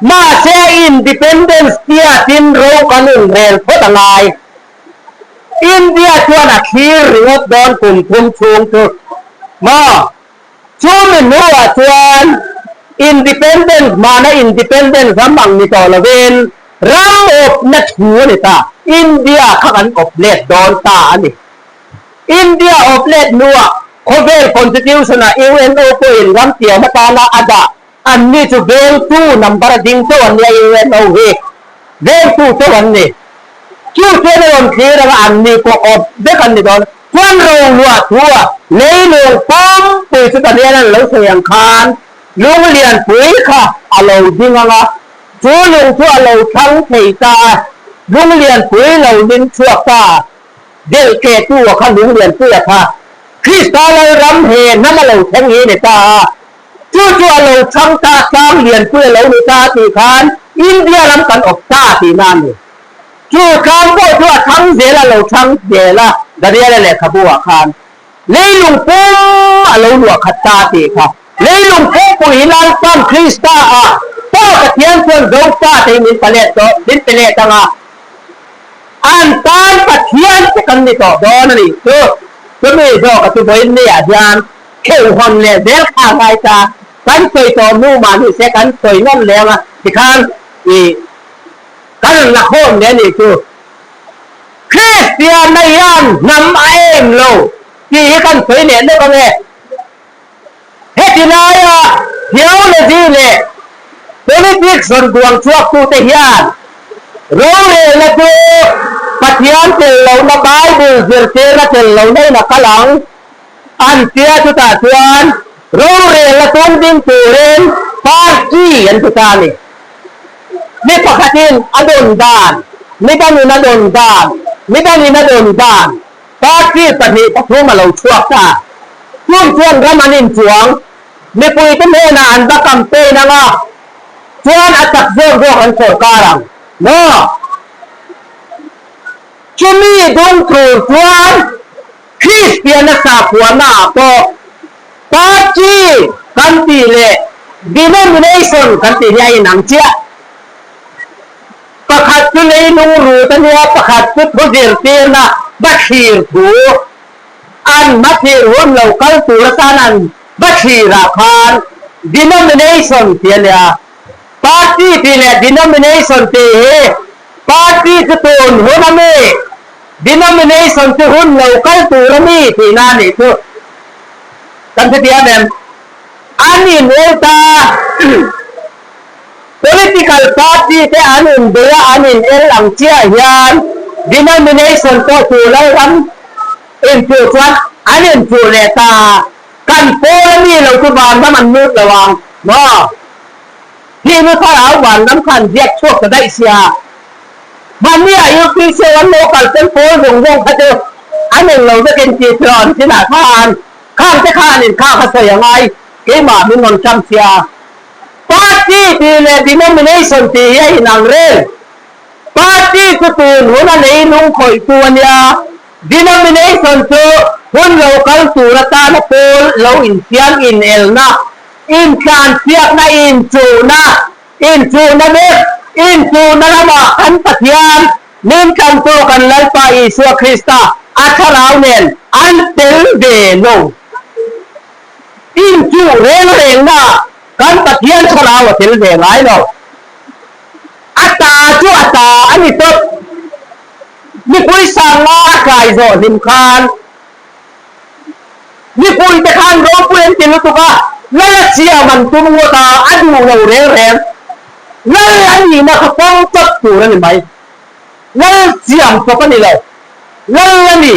A: Mahse independence tia tin ro kan inrel phawt a ngai. India chuan a thlir ringawt dawn kum thum chhung chu maw? Chu mi hnuah chuan independence hmana independence ram ang ni tawh lovin ram awpna thu a ni ta. India kha kan awp let dawn ta a ni. India awp let hnuah khawvel constitution ah UNO pawhin ram tiam atana a dah an ni chu vengtu number a ding chauh an nia UNO hi vengtu chauh an ni. Chu chuan a rawn thlir anga an ni pawh awp vek an ni dawn. Chuan roluah thua leilung pumpui chu Daniel-a'n lo sawi ang khan lung lianpui kha a lo ding ang a.
B: Chu lung chu a lo thlang thei ta a, lung lianpui lo ling chhuak ta a, delh keh tu a kha lung lianpui a kha Krista Lalram he hnam a lo thleng hi ni ta a, chu chu a lo thlang ta tlang lianpui a lo ni ta tih khan India ram kan awp ta tihna a ni. Chu tlang pawh chu a thlang zel a lo thlang zel a, Daniela lehkhabu ah khan leilung pum a lo luah khat ta tih kha. Leilung pawhpui hi Lalpan Krista ah Pa Pathian chuan Zofa te hi min palet tawh, min pe let ang a, an tan Pathian te kan ni tawh dawn a nih chu. Chumi zawk a chu vawiin ni ah hian kheuhawn leh zel kha a ngai ta, kan sawi tawh nu mah ni se kan sawi nawn leh ang a, tikhan ih kan rawn la khawm leh a nih chu. Kristianna hian hnam a em lo tih hi kan sawi leh lawk ang e. Heti laia theology leh politics rawn duang chhuaktute hian rorelna chu Pathian tel lohna Bible zirtirna tel lohna in a kal ang an tia chutah chuan rorelna tum ding turin party an ti ta a ni. Mi pakhatin a dawn dan, mi dangin a dawn dan, mi dangin a dawn dan Party 2, 3 a lo chhuak ta. Chung chuan ram an inchuang. Mipuite hnenah an va campaign ang a, chuan a chak zawk zawk an sawrkar ang maw? Chumi dung tur chuan Kristiana sakhuana ah pawh party kan tih leh denomination kan tih hi a inang chiah. Pakhat chu leilung rut a nia, pakhat chu thu zirtirna va thlir thu. An hma thlir hun lo kal tur atan an va thlirah khan denomination tih a nia. Party tih leh denomination tih hi party chu tun hun a mi, denomination chu hun lo kal tur a mi tihna a nih chu. Kan hrethiam em? An inel ta. Political party te an inbei a, an in el ang chiah hian denomination pawh chu Lalram inchuh chuan an inchuh leh ta a, kan pawl a mi lo chu vanram an lut lo ang maw? Hi nu thlarau vanram kha an ziak chhuak ta daih sia. Hmani ah UPC ho an lo kal tel pawl zawng zawng kha chu an eng lo vekin tih tiraw an chinah khan khang te khan inkhak a sawi a ngai keimah min rawn ṭang sia. Party tih leh denomination tih hi a inang reng. Party chu tun hun a leilung khawihtu a nia, denomination chu hun lo kal tur atana pawl lo insiam inelna, intlansiakna, inchuhna, inchuhna vek, inchuhna lamah kan Pathian min tlantu kan Lalpa Isua Krista a thlarau nen an tel ve lo. Inchuh reng rengna kan Pathian thlarau a tel ve ngai lo. A ta chu a ta a ni tawp. Mipui sanga a tlai zawh hlim khan mipui te khan ropui an ti lutuk a, Lal a siam an tum ngawt a, a duh lo reng reng. Lal a nihna kha pawng chawp tur a ni mai. Lal siam chawp a ni lo. Lal a ni.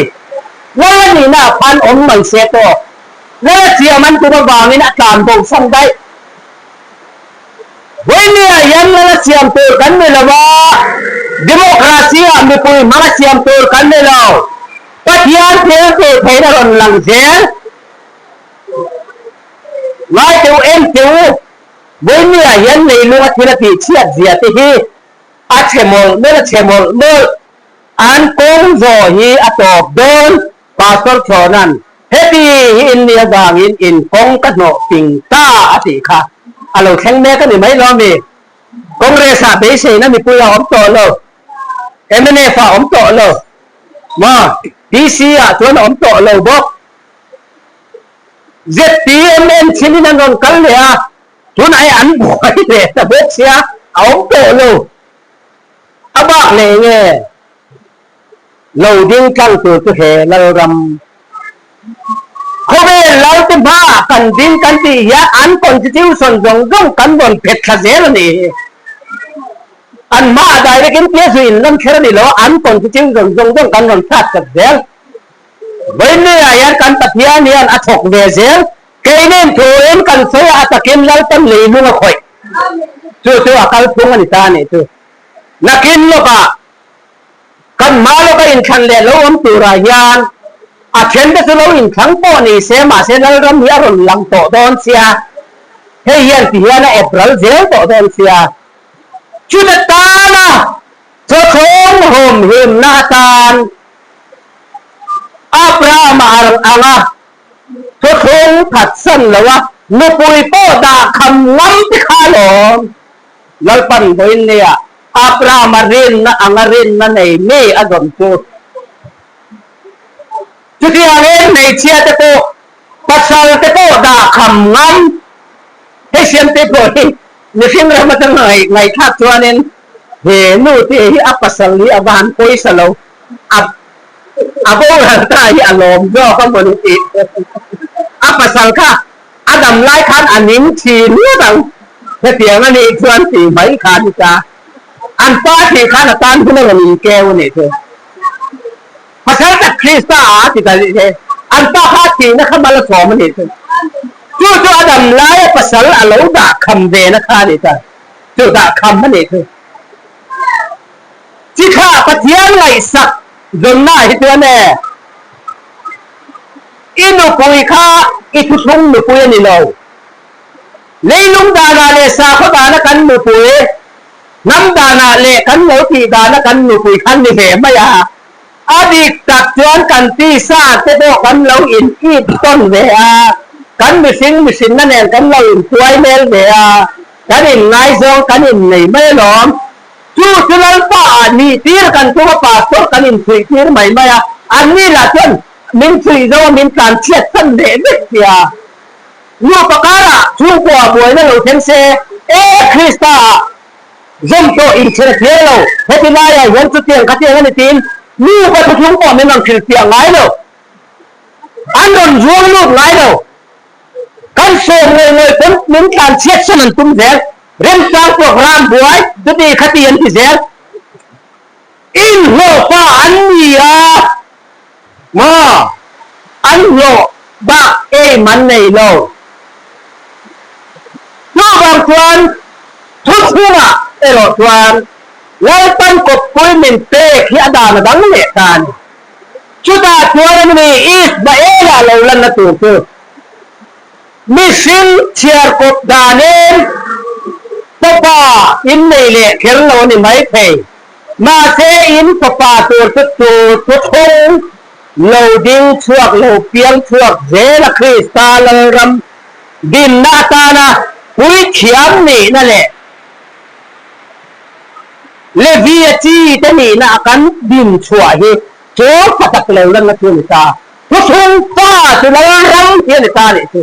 B: Lal a nihna ah khan awm mai se tawk. Lal a siam an tum avangin a tlan bo san daih. Vawinia hian lal a siam tur kan ni lo a, democracy ah mipui hmang a siam tur kan ni lo. Pathian thil tih theihna rawn lang zel. Ngai teuh em teuh u, vawinia hian leilung a thil a tih chhiat zia te hi a chhe mawlh mawlh a chhe mawlh mawlh. An kawng zawh hi a tawp dawn. Pastor Chhawna'n, Heti hi in ni avangin in kawng ka hnawh ping ta a tih kha a lo thleng mek a ni mai lo mi? Congress-ah beiseina mipui a awm tawh lo, MNF-ah awm tawh lo maw? PC-ah chuan a awm tawh lo bawk. ZPM en chhinin an rawn kal leh a, tunah hi an buai leh ta bawk sia, a awm tawh lo. A bak leh nge? Lo ding tlang tur chu he Lalram khawvel Lalte hmaah kan ding kan tih hian an constitution zawng zawng kan rawn phet thla zel a nih hi. An hmaah direct in tia zu in lam kher a ni lo a, an constitution zawng zawng kan rawn hrat sak zel. Vawiinniah hian kan Pathian hian a thawk ve zel. Keinin thuin kan sawi a, a takin Lalpan leilung a khawih. Chu chu a kalphung a ni ta a nih chu. Nakin lawkah kan hma lawka inthlan leh lo awm turah hian a thente chu lo inthlang pawh ni se mahse Lalram hi a rawn lang tawh dawn sia, hei hian ti hian a awp ral zel tawh dawn sia. Chuta tana chawchhawng hawm himna atan Abrahama a rawn ang a, thuthlung phatsan lo a, nupui pawh dah kham ngam te kha alawm. Lalpan vawiin nia Abrahama rinna anga rinna nei mi a zawn chu. Chutiangin hmeichhia te pawh pasal te pawh dah kham ngam. Hei siamte pawh hi mihring ram atanga ngaihthlak chuanin he nu te hi a pasal hi a van pawisa lo a a boral ta hi a lawm zawk a mawni tih a pasal kha a dam lai khan a ning thin ngawt ang hetiang a nih chuan tih mai kha a ni ta an pa thih khan a tan hun a rawn inkeu a nih chu pasal tak Krista a ti ta he an pa kha thihna kha mal a sawm a nih chu chu chu a dam laia pasal a lo dah kham ve na kha a ni ta chu dah kham a nih chu. Chi kha Pathian ngaihsak zawnna hi chuan e, i nupui kha i thuthlung nupui a ni lo. Leilung danah leh sakhaw dana kan nupui, hnam danah leh kan lo tih dana kan nupui kha ni ve mai a. A dik tak chuan kan tisa te pawh kan lo in ip tawn ve a, kan mihring mihrinna nen kan lo in tuai hmel ve a, kan in ngaizawng kan in nei mai alawm. Chu chu Lalpa ah nih tir kan tum a, pastor kan in chhuih tir mai mai a, an ni lah chuan min chhuih zo a min tlan chhiat san leh vek sia. Nupa karah chhungkua buaina lo thleng se, E Krista ah zawm tawh inchhir a thiar lo, heti laiah hian chutiang khatiang a ni tiin nupa thuthlung pawh min rawn hrilhfiah ngai lo, an rawn zuang lut ngai lo. Kan sawm ngawih ngawih pawn min tlan chhiat san an tum zel, remchang program buai chuti khati an ti zel. Inhlawhpa an ni a maw? An hlawh bak aim an nei lo. Chuvang chuan thuchhungah erawh chuan Lalpan kawppui min pek hi a dan a dang leh ta a ni. Chutah chuan an ni Ismaela lo lanna tur chu mihring chhiar kawp danin fapa in nei leh kher lo a ni maithei. Mahse in fapa tur chu tur thuthlung lo ding chhuak lo piang chhuak zel a Krista Lalram dinna atana puithiam nihna leh Levia chi te nihna a kan din chhuah hi chu tha tak lo lanna chu a ni ta. Thuthlung fa chu Lalram hi a ni ta nih chu.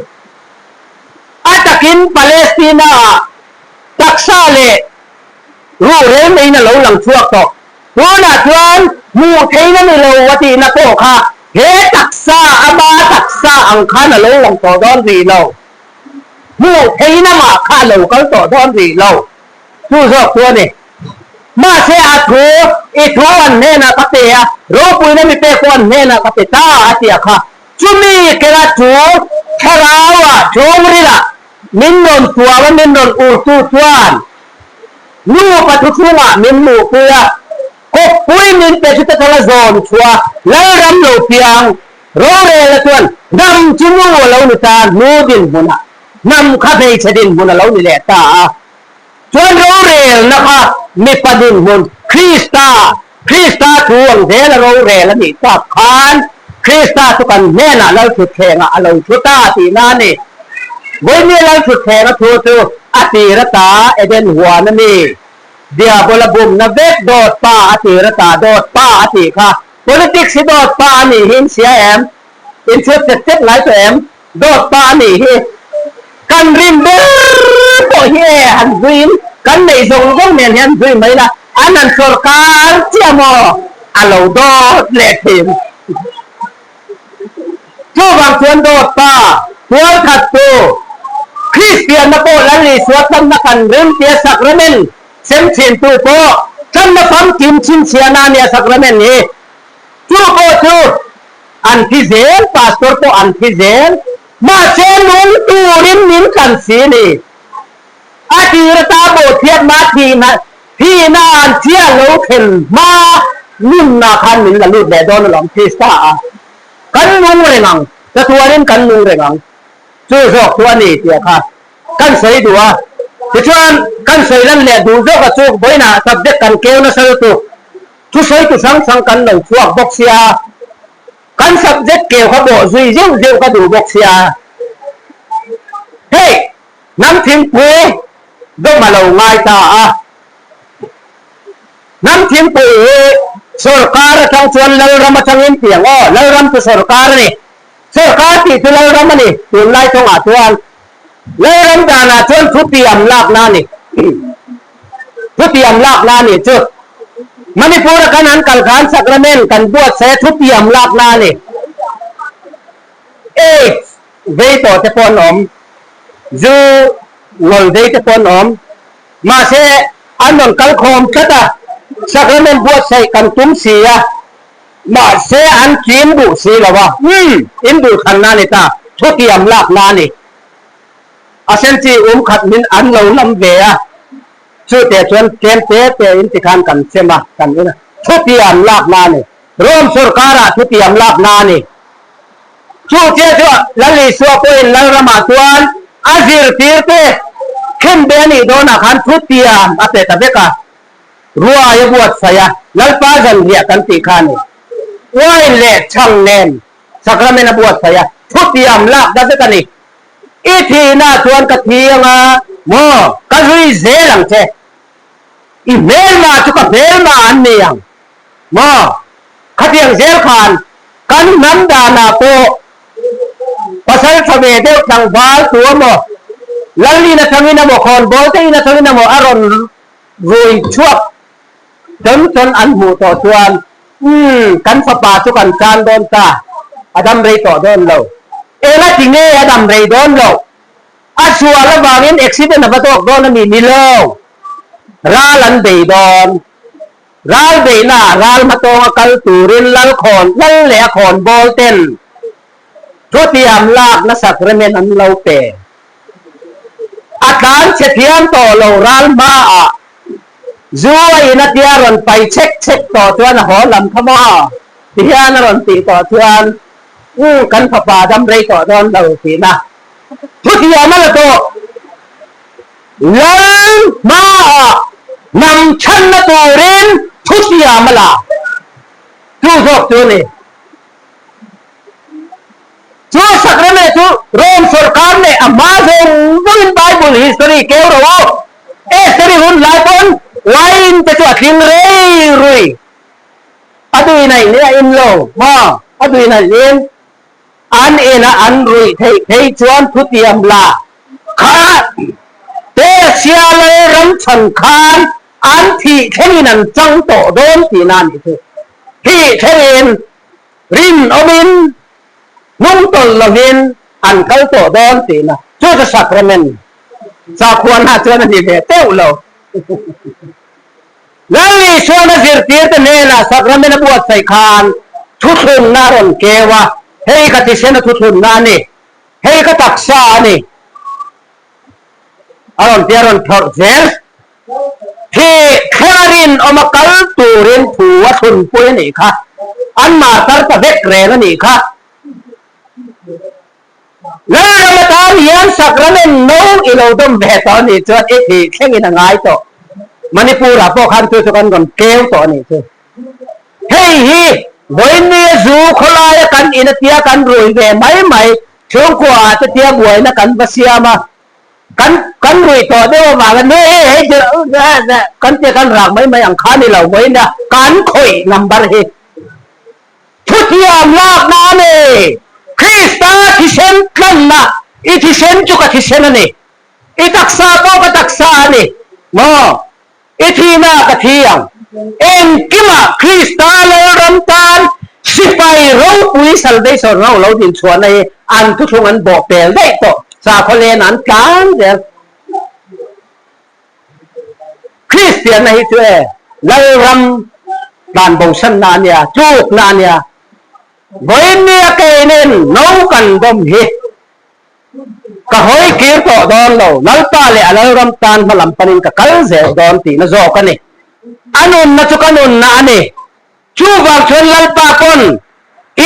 B: A takin Palestina-ah taksa leh ruhrel maiin a lo lang chhuak tawh. Tunah chuan hmuh theihna ni lo a tihna pawh kha he taksa, ama taksa ang khan a lo lang tawh dawn rih lo. Hmuh theihna mah kha a lo kal tawh dawn rih lo. Chu zawk chu a ni. Mahse a thu, i thu an hnenah ka pe a, ropuina mi pek pawh an hnenah ka pe ta a ti a kha. Chumi kela chu thlarauah chhungrilah min rawn tuam a, min rawn urtu chuan nupa thuchhungah min luhpui a, kawppui min pe chu te tala zawn chhuah Lalram lo piang rorela chuan hnam chu nu a lo ni ta, nu dinhmunah hnam kha hmeichhe dinhmun a lo ni leh ta a. Chuan rorelna kha mipa dinhmun Krista, Krista thu ang zela rorel a nih tak khan Krista chu kan hnenah Lalthutthlengah a lo thu ta tihna a ni. Vawinia Lalthutthleng a thu chu a tir ata Eden huan a ni. Diabola bumna vek dawt pa a tir ata dawt pa a tih kha Politics hi dawt pa a nih hi in hria em? In chhut chet chet ngai tawh em? Dawt pa a nih hi. Kan rin ber pawh hi e han zuiin kan neih zawng zawng nen hian zui mai la, an han sawrkar chiah maw a lo dawt leh thin. Chuvang chuan dawt pa tual khat tu Kristianna pawh Lal Isua tlanna kan rin tia sacrament sem thin tu pawh tlanna famkim chhinchhiahna a nia sacrament hi. Chu pawh chu An thi zel, pastor pawh an thi zel. Mahse nung turin min tlan si ni. A tir ata bawhchhiatna thihna thihna an chiah lo thlen hma nunna khan min la lut leh dawn alawm Krista a kan nung reng ang, chatuanin kan nung reng ang. Chu zawk chu a ni tih kha kan sawi duh a. Tichuan kan sawi lan leh duh zawk a chu vawiinah subject kan keu nasa lutuk thusawi tu hrang hrang kan lo chhuak bawk sia. Kan subject keu kha bawh zui zeuh zeuh ka duh bawk sia. Hei hnam thingpui dawm a lo ngai ta a. Hnam thingpui hi sorkar atang chuan Lalram atangin ti ang aw, Lalram chu sorkar a ni. Sorkar tih chu Lalram a ni tunlai thawngah chuan. Lalram danah chuan thutiam lakna a ni. Thutiam lakna a nih chu. Manipur a kan an kal khan Sacrament kan buatsaih a thutiam lakna a ni. Aids vei tawh te pawh an awm, zu ngawl vei te pawh an awm. Mahse an rawn kal khawm tlat a, Sacrament buatsaih kan tum si a, mahse an kim duh si lo a, umm in duhthlanna a ni ta, thutiam lakna a ni. A sen chi um khat min an lo lam ve a, chuteh chuan tlem te te in tikhan kan chem a, kan in a, thutiam lakna a ni. Rome sorkarah thutiam lakna a ni. Chu chiah chu Lal Isua pawhin Lalramah chuan a zirtir te khenbe a nih dawnah khan thutiam a pe ta vek a, ruai a buatsaih a, Lalpa zanriah kan tih kha a ni. Wine leh chhang nen Sacrament a buatsaih a, thutiam lakna vek a ni. I thihna chuan ka thi anga maw ka zui zel ang che. I hmelma chu ka hmelma an ni ang maw? Khatiang zel khan kan hnam danah pawh pasal tha ve deuh tlangval tu emaw lal in atangin emaw khawnbawl te in atangin emaw a rawn rui chhuak chawn chawn an hmuh tawh chuan umm kan fapa chu kan tan dawn ta a dam rei tawh dawn lo. Eng a ti nge a dam rei dawn lo? A sual avangin accident a va tawk dawn a ni ni lo. Ral an bei dawn. Ral beihna ah ral hmatawnga kal turin lal khawn lal leh a khawn bawl ten thutiam lakna sacrament an lo pe. A tlan chhe thiam tawh lo ral hmaah zu a in a tia rawn pai chhek chhek tawh chuan a haw lam kha maw ti hian a rawn tih tawh chuan u kan fapa dam rei tawh dawn lo tihna thutiam a la tawh. Lal hmaah hnam chhanna turin thutiam a la chu zawk chu a ni. Chu Sacrament chu Rome sorkar leh a hma zawng zawngin Bible history keu ro u. Esther-i hun lai pawn wine te chu a tling rei rui. A duin a in a in lo maw? A duin a in. An ina an ruih theih phei chuan thutiam la kha Persia lal ram chhan khan an thih thlengin an chang tawh dawn tihna a nih chu. Thih thlengin rinawmin hnung tawlh lovin an kal tawh dawn tihna chu chu sacrament sakhuana chuan a ni ve teuh lo. Lal Isuan a zirtirte hnenah sacrament a buatsaih khan thuthlunna a rawn keu a, Hei ka thisen a thuthlunna a ni, hei ka taksa a ni a rawn ti a rawn phawrh zel. Thi thlenga rinawm a kal turin thu a thlunpui a nih kha, an martar ta vek reng a nih kha. Lalram atan hian sacrament no i lo dawm ve tawh a nih chuan i thih thlengin a ngai tawh. Manipur-ah pawh khan chu chu kan rawn keu tawh a nih chu. Hei hi vawinia zu khawlaia kan in atia kan rui ve mai mai, chhungkuaah te tia buaina kan va siam a, kan kan rui tawh deuh avangin hei hei hei kan tia kan rak mai mai ang kha ni lo vawinia kan khawih number hi. Thutiam lakna a ni. Krista thisen tlanna, i thisen chu ka thisen a ni, i taksa pawh ka taksa a ni maw? I thihna ka thi ang. Engkimah Krista Lalram tan sipai ropui salvation ho lo din chhuahna hi an thuthlung an bawh pel daih tawh, sakhaw len an tlan zel. Kristianna hi chu e Lalram tlan bosanna a nia, tlukna a nia. Vawiin nia keinin no kan dawm hi. Ka hawi kir tawh dawn lo, Lalpa leh a Lalram tan hma lam panin ka kal zel dawn tihna zawk a ni. A nunna chu ka nunna a ni. Chuvang chuan Lalpa pawn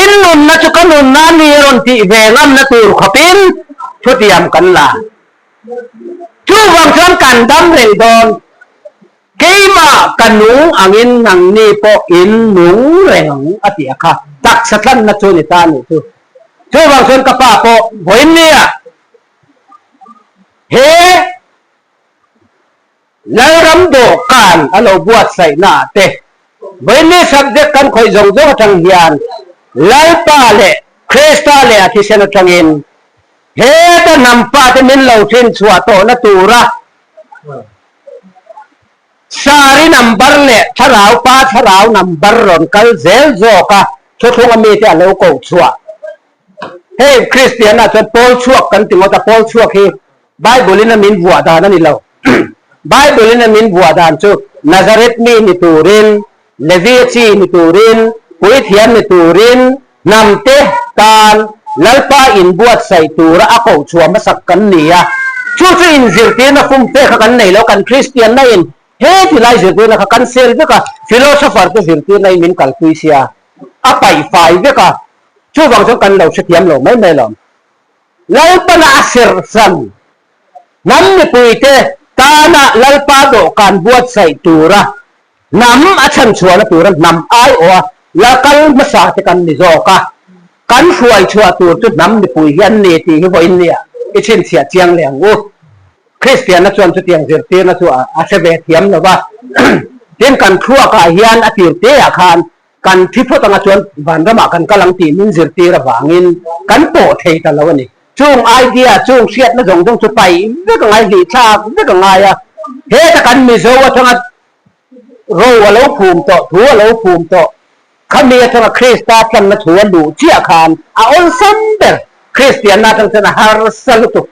B: in nunna chu ka nunna a ni a rawn tih ve ngamna tur khawpin thutiam kan la. Chuvang chuan kan dam reng dawn. Keimah ka nung angin nangni pawh in nung reng ang a ti a kha. Taksa tlanna chu ni ta nih chu. Chuvang chuan ka pa pawh vawiin nia he Lalram dawhkan a lo buatsaihna ah te vawiin ni subject kan khawih zawng zawng atang hian Lalpa leh Krista leh a thisen atangin heta hnam fate min lo hrinchhuah tawhna tura Sari number leh thlarau pa thlarau number rawn kal zel zawk a, thuthlunga mite a lo koh chhuah. Hei Kristianah chuan pawl chhuak kan ti ngawt a, pawl chhuak hi Bible in a min vuah dan a ni lo. Bible in a min vuah dan chu Nazareth mi ni turin, Levia chi ni turin, puithiam ni turin, hnamte tan Lalpa inbuatsaih tura a koh chhuah hmasak kan ni a. Chu chu inzirtirna fumfe kha kan nei lo, kan Kristianna in he tilai zirtirna kha kan sel vek a, philosopher te zirtirna in min kalpui sia, a paih fai vek a, chuvang chuan kan lo hrethiam lo mai mai lo. Lalpana a serhsan hnam mipuite tana Lalpa dawhkan buatsaih tura hnam a chhanchhuahna tura hnam aiawha la kal hmasa te kan ni zawk a, kan hruai chhuah tur chu hnam mipui hi an ni tih hi vawiin nia i chhinchhiah chiang leh ang u. Kristianna chuan chutiang zirtirna chu a hre ve thiam lo va, tin kan thluakah hian a tir teah khan Kan thi phawt anga chuan vanramah kan kal ang tih min zirtir avangin kan pawh thei ta lo a ni. Chung idea, chung hriatna zawng zawng chu paih vek a ngai, hlihthlak vek a ngai a. Heta kan Mizo atanga ro a lo phum tawh, thu a lo phum tawh, khami atanga Krista tlanna thu a luh chiah khan a awlsam ber. Kristianna atang chuan a harsa lutuk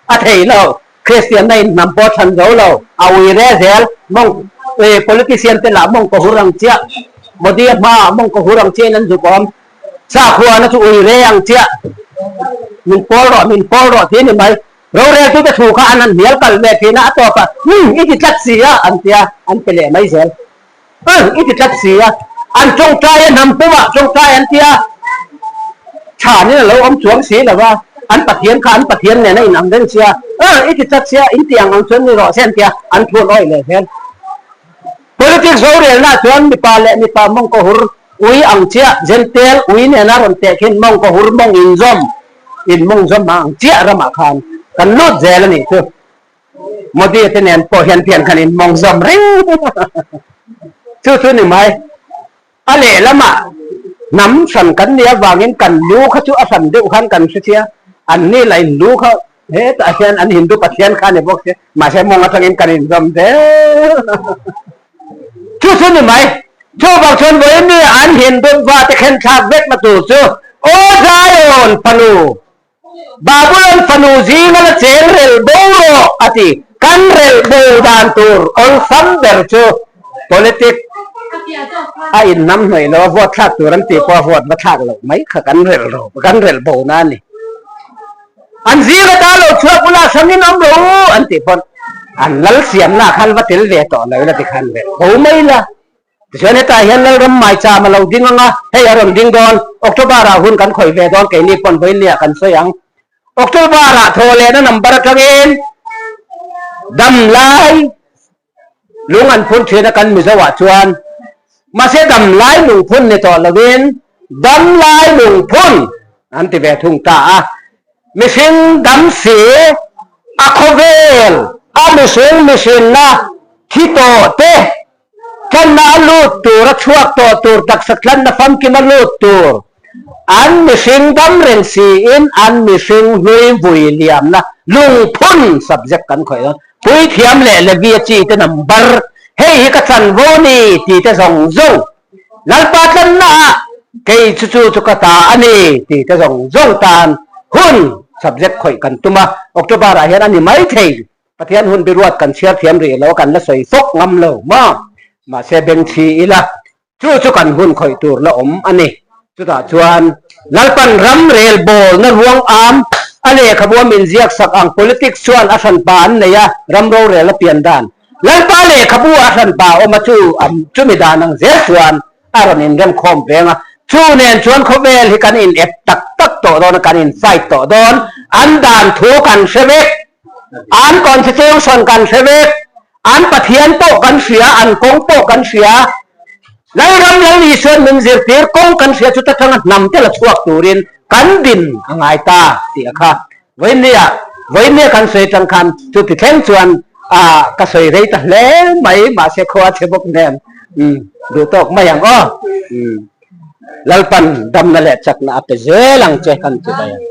B: a thei lo. Kristianna in hnam pawh chhan zo lo, a ui re zel, mawng eh politician te lah mawng ka hur ang chiah, Modi a hma ah mawng ka hur ang chiah in an zuk awm, sakhuana chu ui re ang chiah, min pawl rawh min pawl rawh tih a ni mai, roreltu te thu kha an han hnial kal ve thin a, a tawp ah umm i ti tlat si a an tia, an pe leh mai zel, umm i ti tlat si a, an tawngtai a hnam pumah tawngtai an tia, Chhan in a lo awm chuang si lo va, an Pathian kha an Pathian nen a inang reng sia, Aw, i ti tlat sia, in ti ang ang chuan ni rawh se an tia, an thu an awih leh zel. Politics rorelna ah chuan mipa leh mipa mawngkaw hur ui ang chiah, Gentile ui nena rawn teh khin mawngkaw hur mawng inzawm, in mawng zawm ang chiah ramah khan kan lut zel a nih chu. Modi te nen pawh hian thian khan in mawng zawm reng chu chu ni mai. A lehlamah hnam hran kan nih avangin kan lu kha chu a hran deuh khan kan hre sia, an ni lah in lu kha hetah hian an Hindu pathian kha a ni bawk sia, mahse mawng atangin kan inzawm zel. Chu chu ni mai, chuvang chuan vawiin mi an Hindu vate khen thlak vekna tur chu Aw Zion fanu, Babulon fanu zinga la cheng rel bo rawh a ti. Kan rel bo dan tur awlsam ber chu politic a innam hnawih lo a, vote thlak tur an tih pawh a vote va thlak loh mai kha kan rel ro kan rel bo na a ni. An zinga ta lo chhuak ula hrangin awm ro an tih pawn an lal siamna khan va tel ve tawh lo ila tikhan rel bo mai la. Tichuan hetah hian Lalram Maicham a lo ding ang a, hei a rawn ding dawn, October-ah hun kan khawih ve dawn, keini pawn vawiinniah kan sawi ang. October-ah thaw lehna number atangin dam lai lung an phun thin a kan Mizo-ah chuan, mahse dam lai lungphun ni tawh lovin dam lai lungphun an ti ve thung ta a. Mihring dam si a khawvel a mihring mihrinna thi tawh te Tlanna a lut tur, a chhuak tawh tur, taksa tlanna famkim a lut tur, an mihring dam reng siin an mihring hlui vui liamna lungphun subject kan khawih dawn. Puithiam leh Levia chi te number, hei hi ka chanvo ni ti te zawng zawng, Lalpa tlanna ah kei chu chu chu ka ta a ni ti te zawng zawng tan hun subject khawih kan tum a, October ah hian a ni maithei. Pathian hun biruat kan chhiar thiam rih lo, kan la sawi fawk ngam lo maw? Mahse beng chhi ila, chu chu kan hun khawih tur la awm a ni. Chutah chuan Lalpan ram rel bawlna ruang am.
A: A lehkhabu a min ziak sak ang politics chuan a hranpa an nei a, ram rorel a pian dan. Lalpa lehkhabu a hranpa a awm a chu chumi dan ang zel chuan a rawn inremkhawm veng a, chu nen chuan khawvel hi kan in ep tak tak tawh dawn a, kan in fight tawh dawn, an dan thu kan hre vek, an constitution kan hre vek, an Pathian pawh kan hria, an kawng pawh kan hria, Lalram Lal Isuan min zirtir kawng kan hria chuta tanga hnam te la chhuak turin kan din a ngai ta tih a kha. Vawinia vawinia kan sawi tang khan chuti thleng chuan a ka sawi rei ta hle mai mahse khua che bawk nen umm duh tawk mai ang aw umm Lalpan damna leh chakna a pe zel ang che kan ti mai ang.